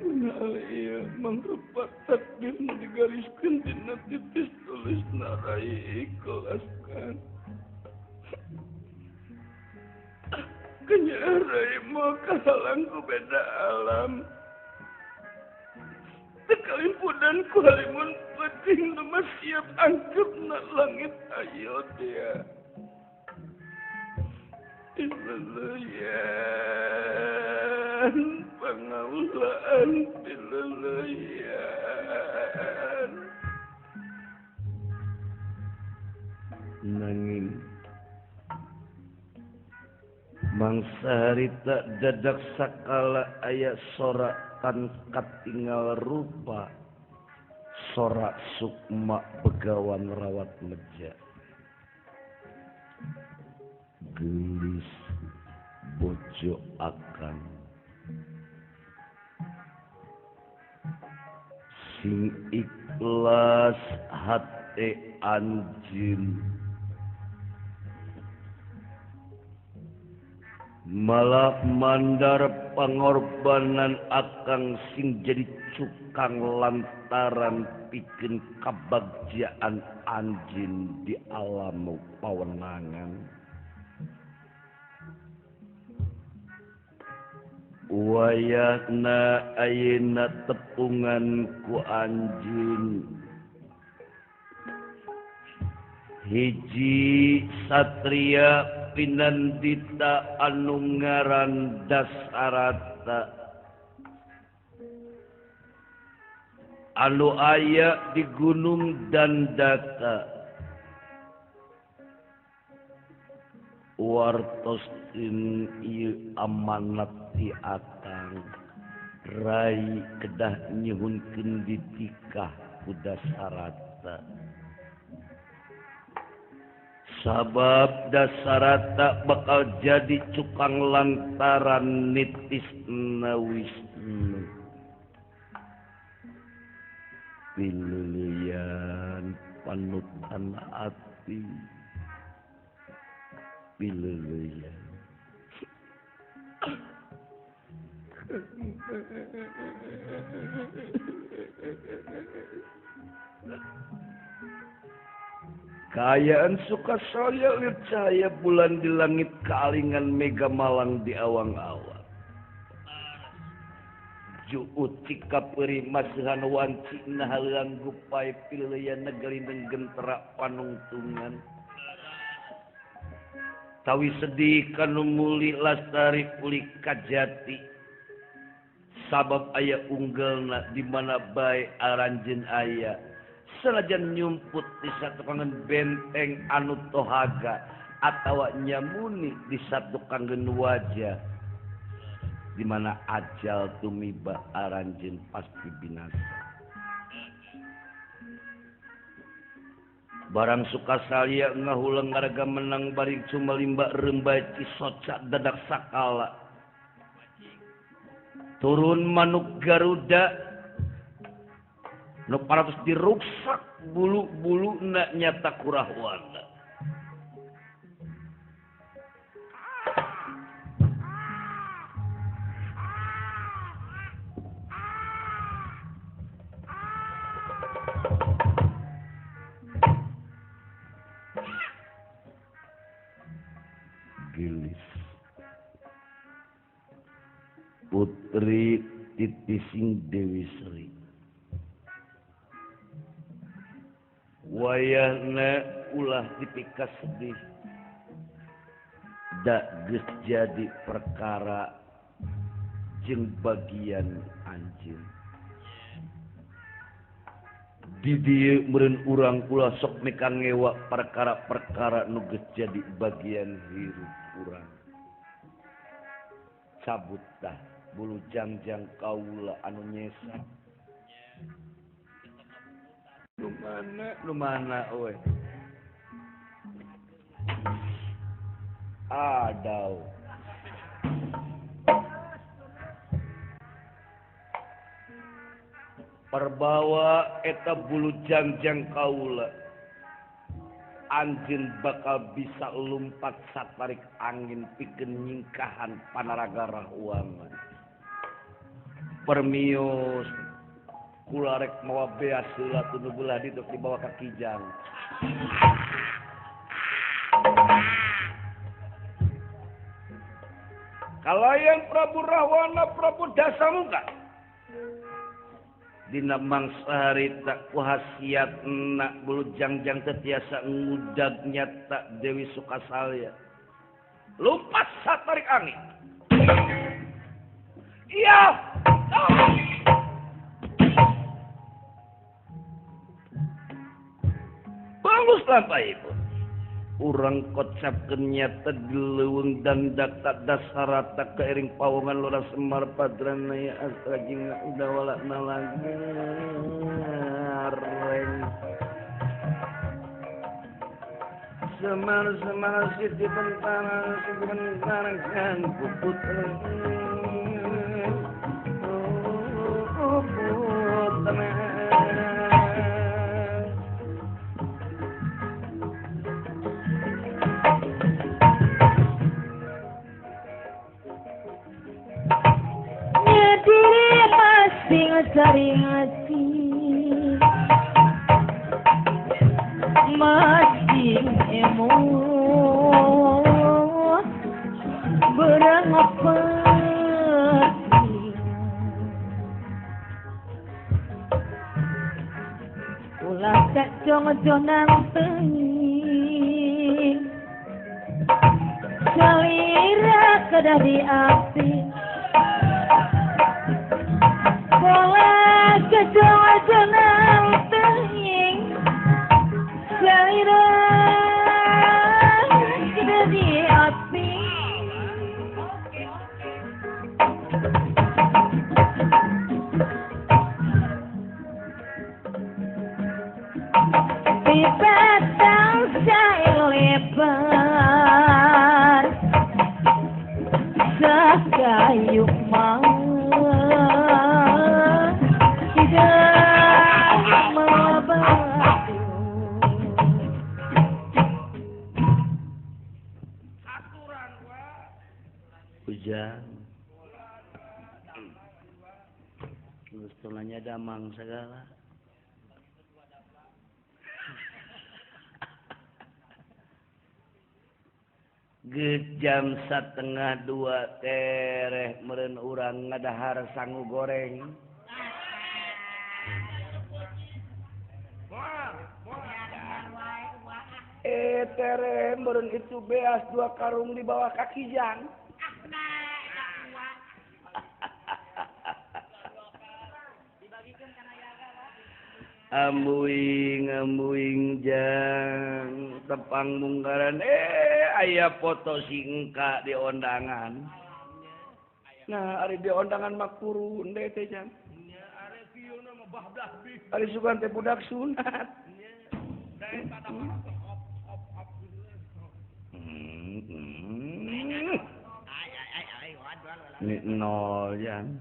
Nah, iya mangrupa takdir nu digariskeun dina titis tulis narai ikhlaskan. Kenyarai mau kahalang ku beda alam. Tekalimpudan ku halimun penting nu mah siap angkepna langit ayo dia. Iluluyan pangaulaan iluluyan nanging Mangsa harita dadak sakala aya sora tan katingal rupa sora sukma begawan rawat meja gelis bojo akang sing ikhlas hate anjeun malah mandar pangorbanan akang sing jadi cukang lantaran pikeun kabagjaan anjeun di alam pawenangan. Wayahna ayeuna tepungan ku anjeun hiji satria pinandita anu ngaran Dasarata anu aya di Gunung Dandaka wartos tin ieu amanat ti akang rai kedah nyuhunkeun ditikah ku Dasarata sabab Dasarata bakal jadi cukang lantaran nitisna Wisnu. Pileuleyan panutan ati pileuleyan. Kaayaan suka saya lihat cahaya bulan di langit kaalingan mega malang di awang-awang. Juut cikapeuri masihan wanci nahalang gupai pileuyan negelindeng gentera panungtungan. Tawi sedih kanu muli lastari puli kajati. Sabab aya unggelna di mana bae aranjeun aya. Sanajan nyumput di satukangan benteng anu tohaga atawa nyamuni di satukangan wajah di mana ajal tumiba aranjeun pasti binasa. Barang suka salia ngahuleng ngaraga menang bari cumalimba rembay cisoca dadak sakala turun manuk Garuda nu paratus diruksak bulu-bulu na nyata kurahwana. Gelis Putri Titising Dewi Sri wayahna ulah dipika sedih dak geus jadi perkara jeung bagian anjeun di dieu meureun urang ulah sok mikangewa perkara-perkara nu geus jadi bagian hirup urang. Cabut tah bulu jangjang kaula anu nyesa. Nu mana we? Adau. Perbawa eta bulu jangjang kaula. Anjeun bakal bisa lumpat satarik angin pikeun nyingkahan panaraga rahuangan. Permios kula rek mawa beas heula tunu belah ditu dibawa ka kijang. Kalayan Prabu Rahwana Prabu Dasamuka dina mangsa harita ku hasiatna bulu jangjang teu tiasa ngudag nyata Dewi Sukasalya. Lumpat satarik angin. Iya. Bagus lampahipun. Urang kocapkeun nyata geleuweung dandak tak dasarata keiring pawongan Lurah Semar Padranaya Astra jeung Udawala Nalagareng. Semar Semar Siti Bentara Siti Bentara kan putra Cari hati masih emo berapa ulah tak jong-jongan teuing salira kedah di api bola kejong-jongan teuing salira kedah di api Dipatang saya lebar sakayu mau tidak membatu. Hujan gusto nanya damang segala. Geus jam 1:30 tereh meureun urang ngadahar sangu goreng. Tereh meureun itu beas 2 karung di bawah kaki jang. Ambuing ambuing jang tepang munggaran aya foto singka di ondangan. Nah, ari di ondangan mah kurun deui teh jang. Ari sugan teh budak sunat. Ini nol jang.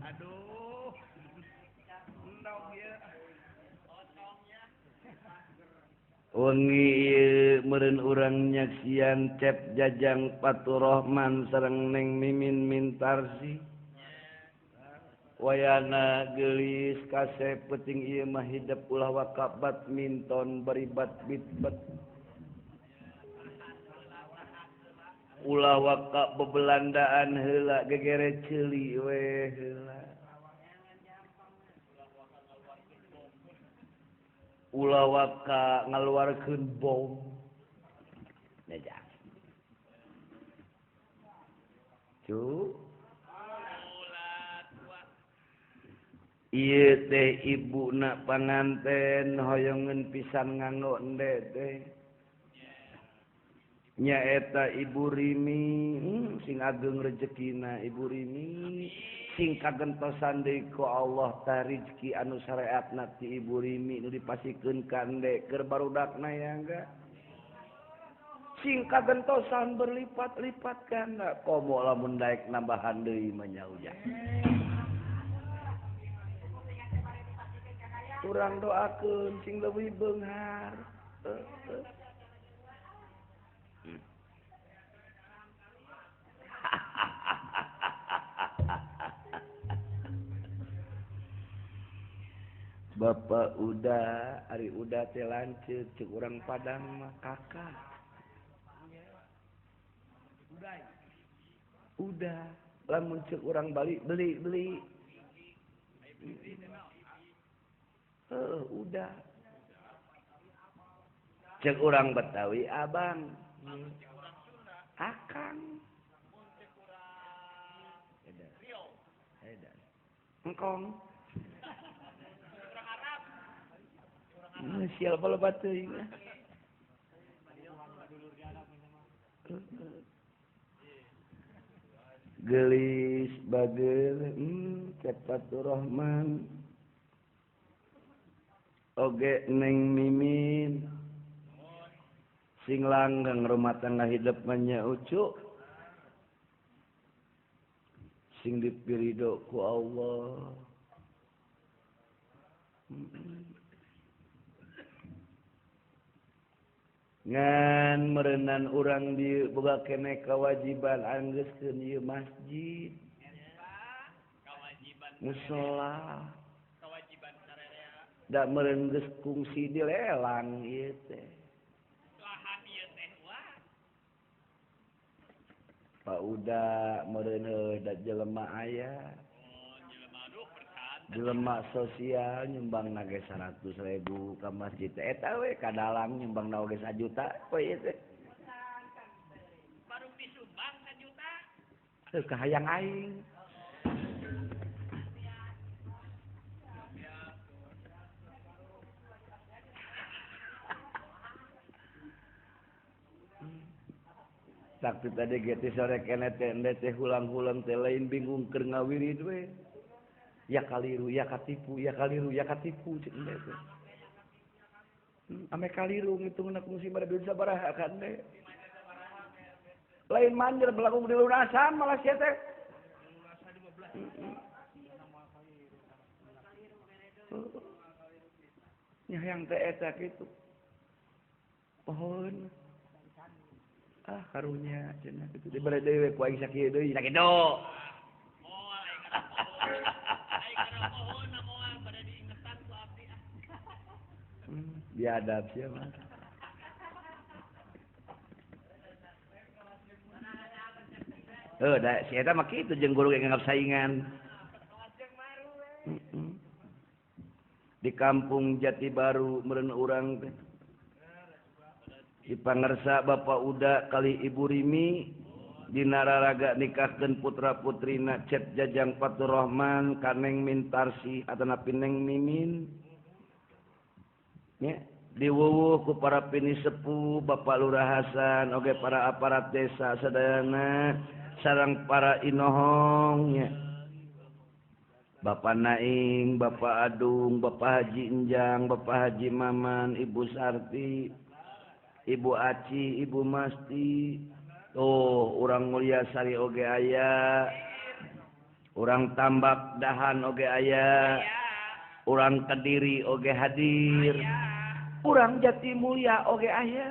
Wengi ieu meureun urang nyaksian Cep Jajang Faturrahman sareng Neng Mimin Mintarsi. Wayana geulis kasep peuting ieu mah hidep ulah waka badminton baribat bitbet. Ulah waka bebelandaan heula gegere ceuli we heula. Ulah waka ngaluarkeun bom. Neja. Cu. Ieu teh ibuna panganten hoyongeun pisan nganggo ende teh. Nyaeta Ibu Rimi, sing ageng rejekina Ibu Rimi. Sing kagentosan deui ku Allah ta rezeki anu syariatna ti Ibu Rimi nu dipasikeun ka ende keur barudakna ya enggak. Sing kagentosan berlipat-lipat ganda komo lamun daek nambahan deui mah nya ujang. Urang doakeun sing leuwih beunghar. Bapak Uda, ari Uda teh lanceuk ceuk urang Padang mah kakak. Uda, lamun ceuk urang Bali beli beli. Heuh, udah. Ceuk urang Betawi abang. Akang. Edan. Engkong. Sial bala batu. Gelis bageur Cepaturrahman oge Neng Mimin sing langgeng rumah tangga hidup manya ucu sing dipirido ku Allah. Ngan merenan urang di boga kene kewajiban anggeuskeun ieu masjid musala kewajiban sararea da meureun geus kungsi dilelang ieu teh lahan ieu teh wah Pak Uda meureun heuh da jelema aya jelema sosial nyumbang nage 100.000 ka masjid eta we kadalang nyumbang na oge 1 juta we ieu teh baru disumbang 1 juta heuh kahayang aing Sakti tadi ge teh sore kene teh ende teh hulang-hulang teh lain bingung keur ngawirid we ya kaliru ya katipu ya kaliru ya katipu cek ende teh. Ame kaliru ngitungna kungsi mare duit sabaraha kan teh. Lain manjer belagu dilunasan malah sia teh. Nya hayang teh eta kitu. Pohon. Ah karunya cenah kitu dibere deui we ku aing sakieu deui sakitu. Moal aing aing kana pohon moal bade diingetan ku abdi ah. Biadab sia mah. Heuh da si eta mah kitu jeung guru ge nganggap saingan. Di kampung Jati Baru meureun urang teh. Dipangersa Bapak Uda kali Ibu Rimi dina raraga nikahkeun putra putrina Cep Jajang Faturrahman ka Neng Mintarsi atanapi Neng Mimin nya diwuwuh ku para pinisepuh Bapak Lurah Hasan oge para aparat desa sadayana sareng para inohong nya Bapak Naing, Bapak Adung, Bapak Haji Enjang, Bapak Haji Maman, Ibu Sarti, Ibu Aci, Ibu Masti. Tuh, urang Mulia Sari oge aya. Urang Tambak Dahan oge aya. Urang Kediri oge hadir. Urang Jati Mulia oge aya.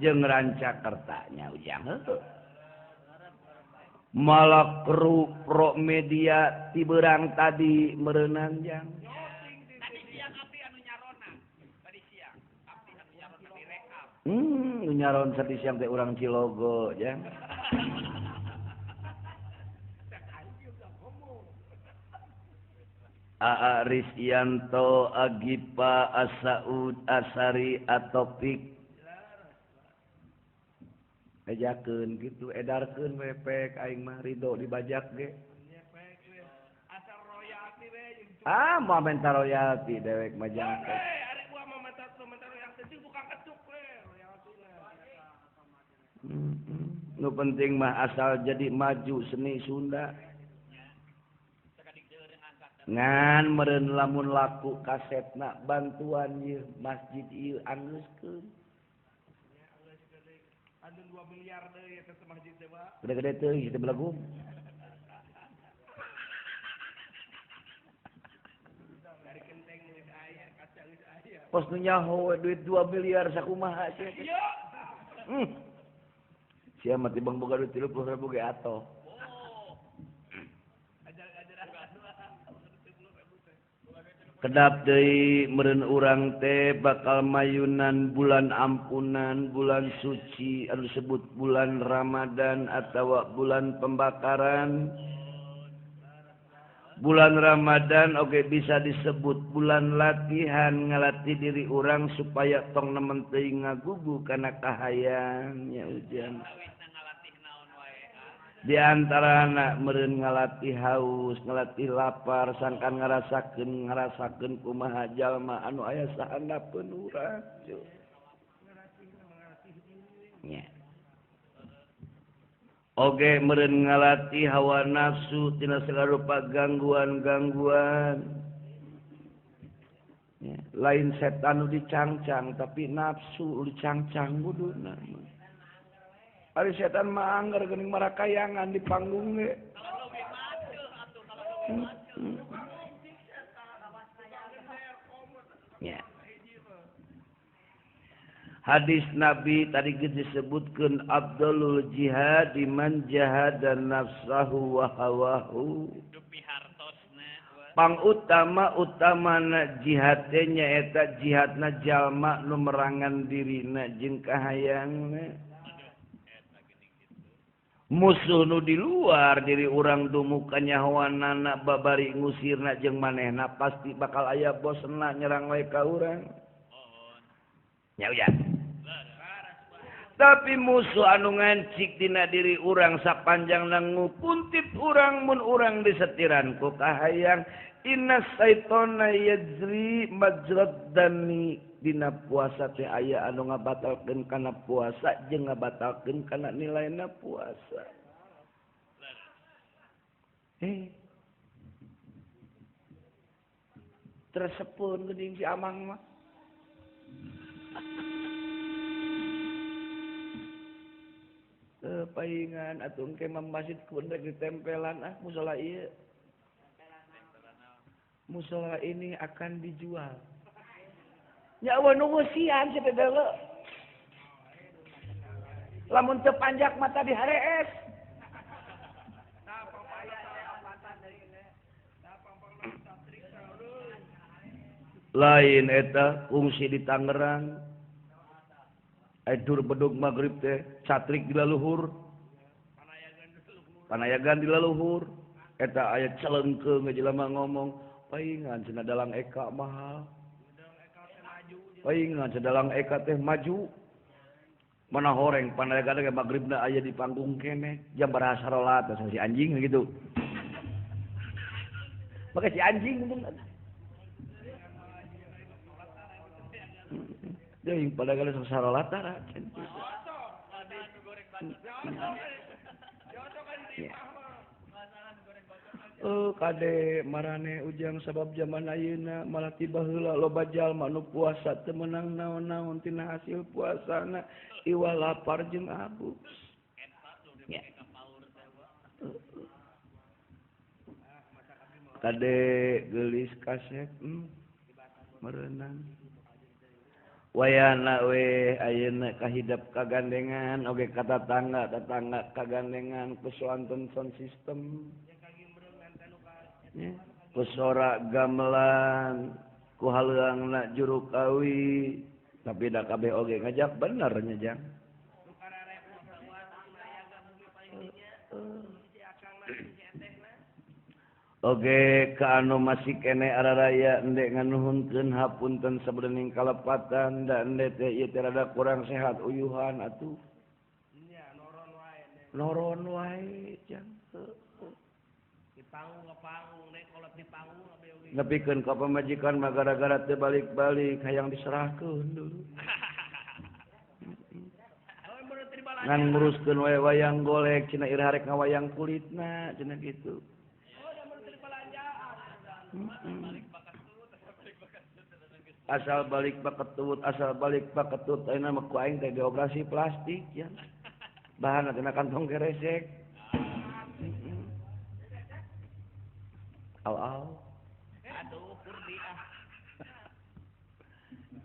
Jeung Rancakerta nya ujang heuh. Malak kru pro media ti beurang tadi meureunang jang. Nyaron sati siang teh urang Cilogo jang. Aa Risyanto Agipa Asaud Asari Atopik. Ejakeun kitu edarkeun we pek aing mah ridho dibajak ge. Ah, moal menta royalti dewek mah jang. Nu penting mah asal jadi maju seni Sunda. Ngan meureun lamun laku kasetna bantuan ieu masjid ieu anggeuskeun. Gede-gede teuing teh belagu. Pos nu nyaho duit 2 miliar sakumaha sia teh. Sia mah tibang boga duit 30.000 ge atoh. Kedap deui meureun urang teh bakal mayunan bulan ampunan, bulan suci anu disebut bulan Ramadan atawa bulan pembakaran. Bulan Ramadan oge bisa disebut bulan latihan ngalatih diri urang supaya tong nemen teuing ngagugu kana kahayang nya ujian. Di antara anak meureun ngalatih haus, ngalatih lapar, sangkan ngarasakeun kumaha jalma anu aya sahandapeun urang. Nya. Oge meureun ngalatih hawa nafsu tina segala rupa gangguan-gangguan. Ya, lain setan nu dicangcang tapi nafsu nu dicangcang buduna. Ari setan mah angger geuning marakayangan di panggung ge. Ya. Hadis Nabi tadi disebutkan abdulul jihad man jahada nafsahu wa hawahu. Pangutama utamana jihad teh nyaeta jihadna jalma nu merangan dirina jeung kahayangna. Musuh nu di luar diri urang dumuka nyahoanana babari ngusirna jeung manehna pasti bakal aya bosna nyerang wae ka urang. Nya ujan. Tapi musuh anu ngancik dina diri urang sapanjangna ngukuntit urang mun urang disetiran ku kahayang. Inna saitona yajri majrad dami. Dina puasa teh aya anu ngabatalkeun kana puasa jeung ngabatalkeun kana nilaina puasa. Tersepun geuning si Amang mah. Paingan atuh engke mah masjid kun rek ditempelan ah musola ieu. Musola ini akan dijual. Nya eueuh nu ngeusian si teh deuleu. Lamun teu panjak mata di harees. Lain eta fungsi di Tangerang. Edur bedug magrib teh catrik di laluhur. Panayagan di laluhur. Eta aya celengkeung jelema ngomong, paingan cenah dalang eka mahal. Paingan cenah dalang eka teh maju. Mana horeng panayagan ge magribna aya di panggung keneh jam baraha sarolat si anjing gitu. Maka si anjing deui pada kali sarolat tara. Oh kade marane ujang sabab zaman ayeuna malah tiba heula loba jalma nu puasa teu meunang naon-naon tina hasil puasana iwal lapar jeung abus. Ya. Kade geulis kasep merenang. Wayana we ayeuna kahidap kagandengan oge ka tatangga tatangga kagandengan ku soanten sound system. Ya, ku sora gamelan ku haleuangna juru kawi tapi da kabeh oge ngajak bener nya jang. Oge ka anu masih kene araraya endek nganuhunkeun hapunten sabedening kalepatan da ende teh ieu teh rada kurang sehat uyuhan atuh. Nya noron wae. Noron wae jang. Di panggung ke panggung nek kolot di panggung abeh oge. Nepikeun ka pamajikan mah gara-gara teu balik-balik hayang diserahkeun dulu. Ngan nguruskeun wae wayang golek cenah iraha rek ngawayang kulitna cenah kitu. Asal balik baketut, asal balik baketut, ayeuna mah ku aing teh dioperasi plastik ya. Bahanna tina kantong keresek. Au au. Aduh, kurdi ah.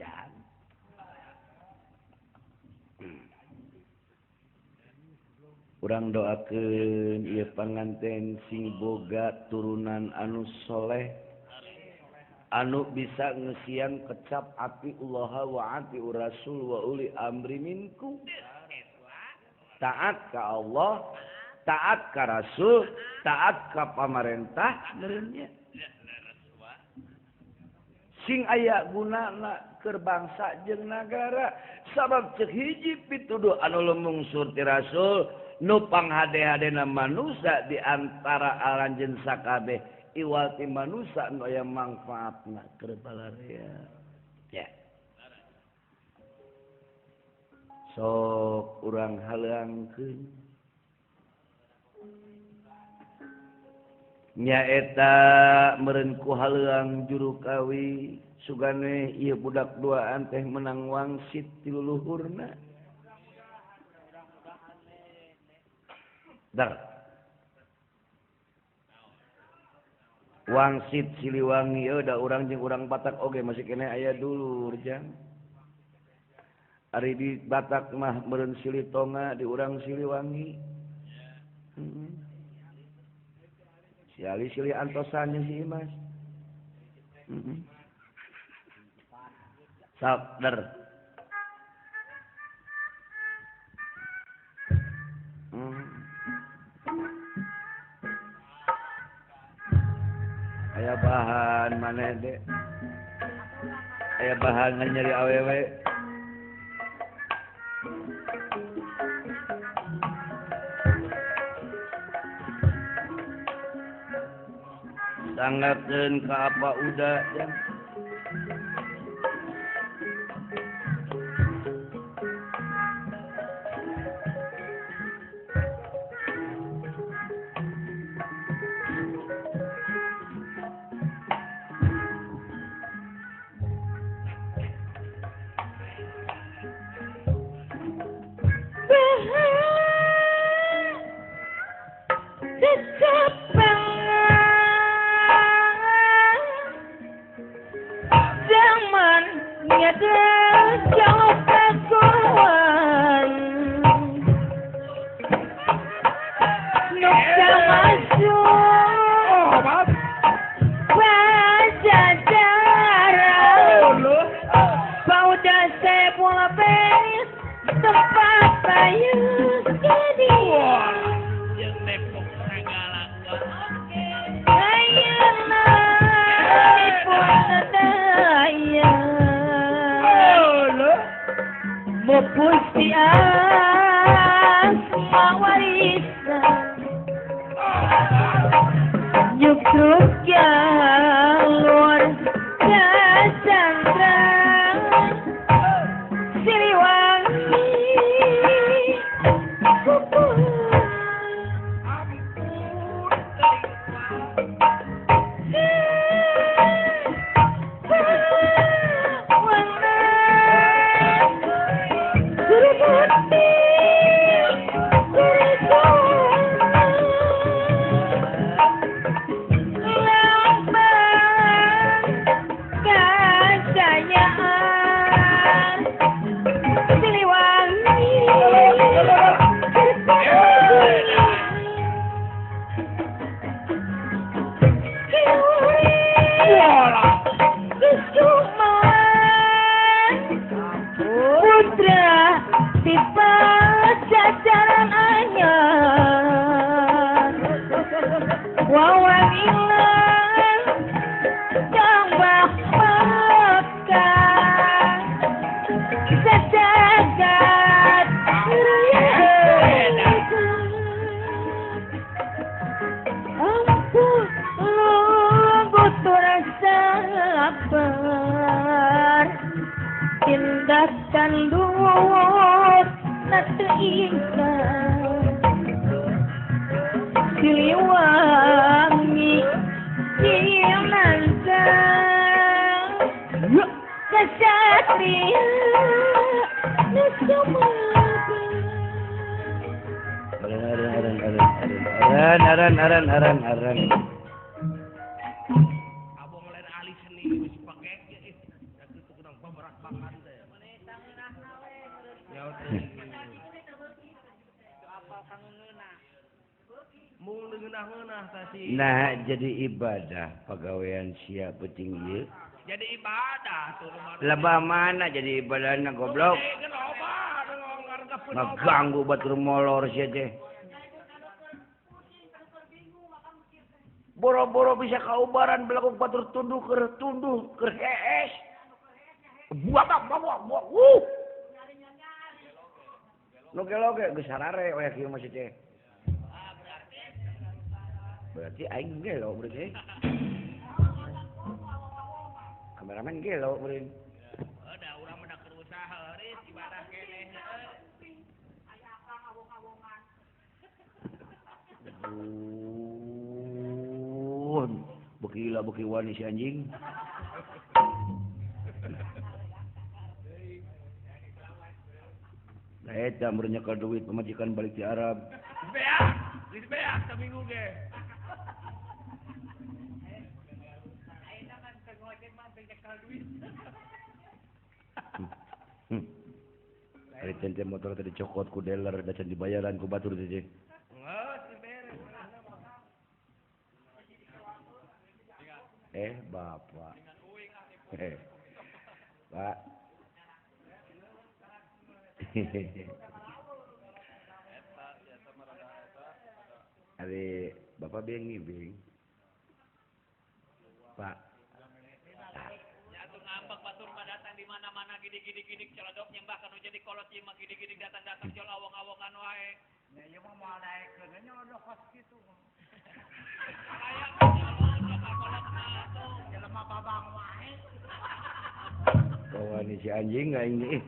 Jan. Urang doakeun ieu panganten sing boga turunan anu soleh anu bisa ngesian kecap ati Allah wa ati Rasul wa uli amri minkum. Taat ka Allah, taat ka Rasul, taat ka pamarentah meureun nya. Sing aya gunana keur bangsa jeung nagara sabab ceuk hiji pituduh anu lumungsur ti Rasul nu panghade-hadena manusa di antara aranjeun sakabeh iwal ti manusa nu aya mangfaatna keur balarea. Ya. Sok urang haleangkeun. Nyaeta meureun ku haleuang juru kawi sugane ieu budak duaan teh menang wangsit ti luluhurna. Dar. Wangsit Siliwangi eueuh da urang jeung urang Batak oge masih keneh aya dulur jang. Ari di Batak mah meureun Silitonga di urang Siliwangi. Si Ali silih antosan jeung si Imas. Sok der. Aya bahan maneh de. Aya bahan ngan nyeri awewe. Sanggakeun ka apa uda jang. Nah jadi ibadah pagawean sia peuting ieu. Jadi ibadah tuh. Lebah mana jadi ibadahna goblok. Ngaganggu batur molor sia teh. Boro-boro bisa kaubaran belakang batur tunduh keur hees. Buak buak buak. Wuh. Loge-loge geus harare we kieu mah sia teh. Berarti aing gelo berarti. Kameramen gelo berarti. Da urang mah keur usaha euris ibadah keneh heuh. Aya akang awong-awongan. Beki lah beki wani si anjing. Nah eta mun nyekel duit pamajikan balik di Arab. Beak, geus beak saminggu ge. Ayeuna mah teu ngojek mah teu nyekel duit. Ari tente motor teh dicokot ku dealer da can dibayaran ku batur teh. Geus beres. Bapak. Pak. Ari bapak bengi bing. Pak. Ya atuh ngambek batur mah datang di mana-mana gini-gini celedok nyembah kanu jadi kolot ieu mah gini-gini datang-datang jol awong-awongan wae. Nya ieu mah moal daekeun nyolodok kos kitu. Aya nyolodok ka kolot mah atuh. Jelema babang wae. Kawani si anjing aing ini.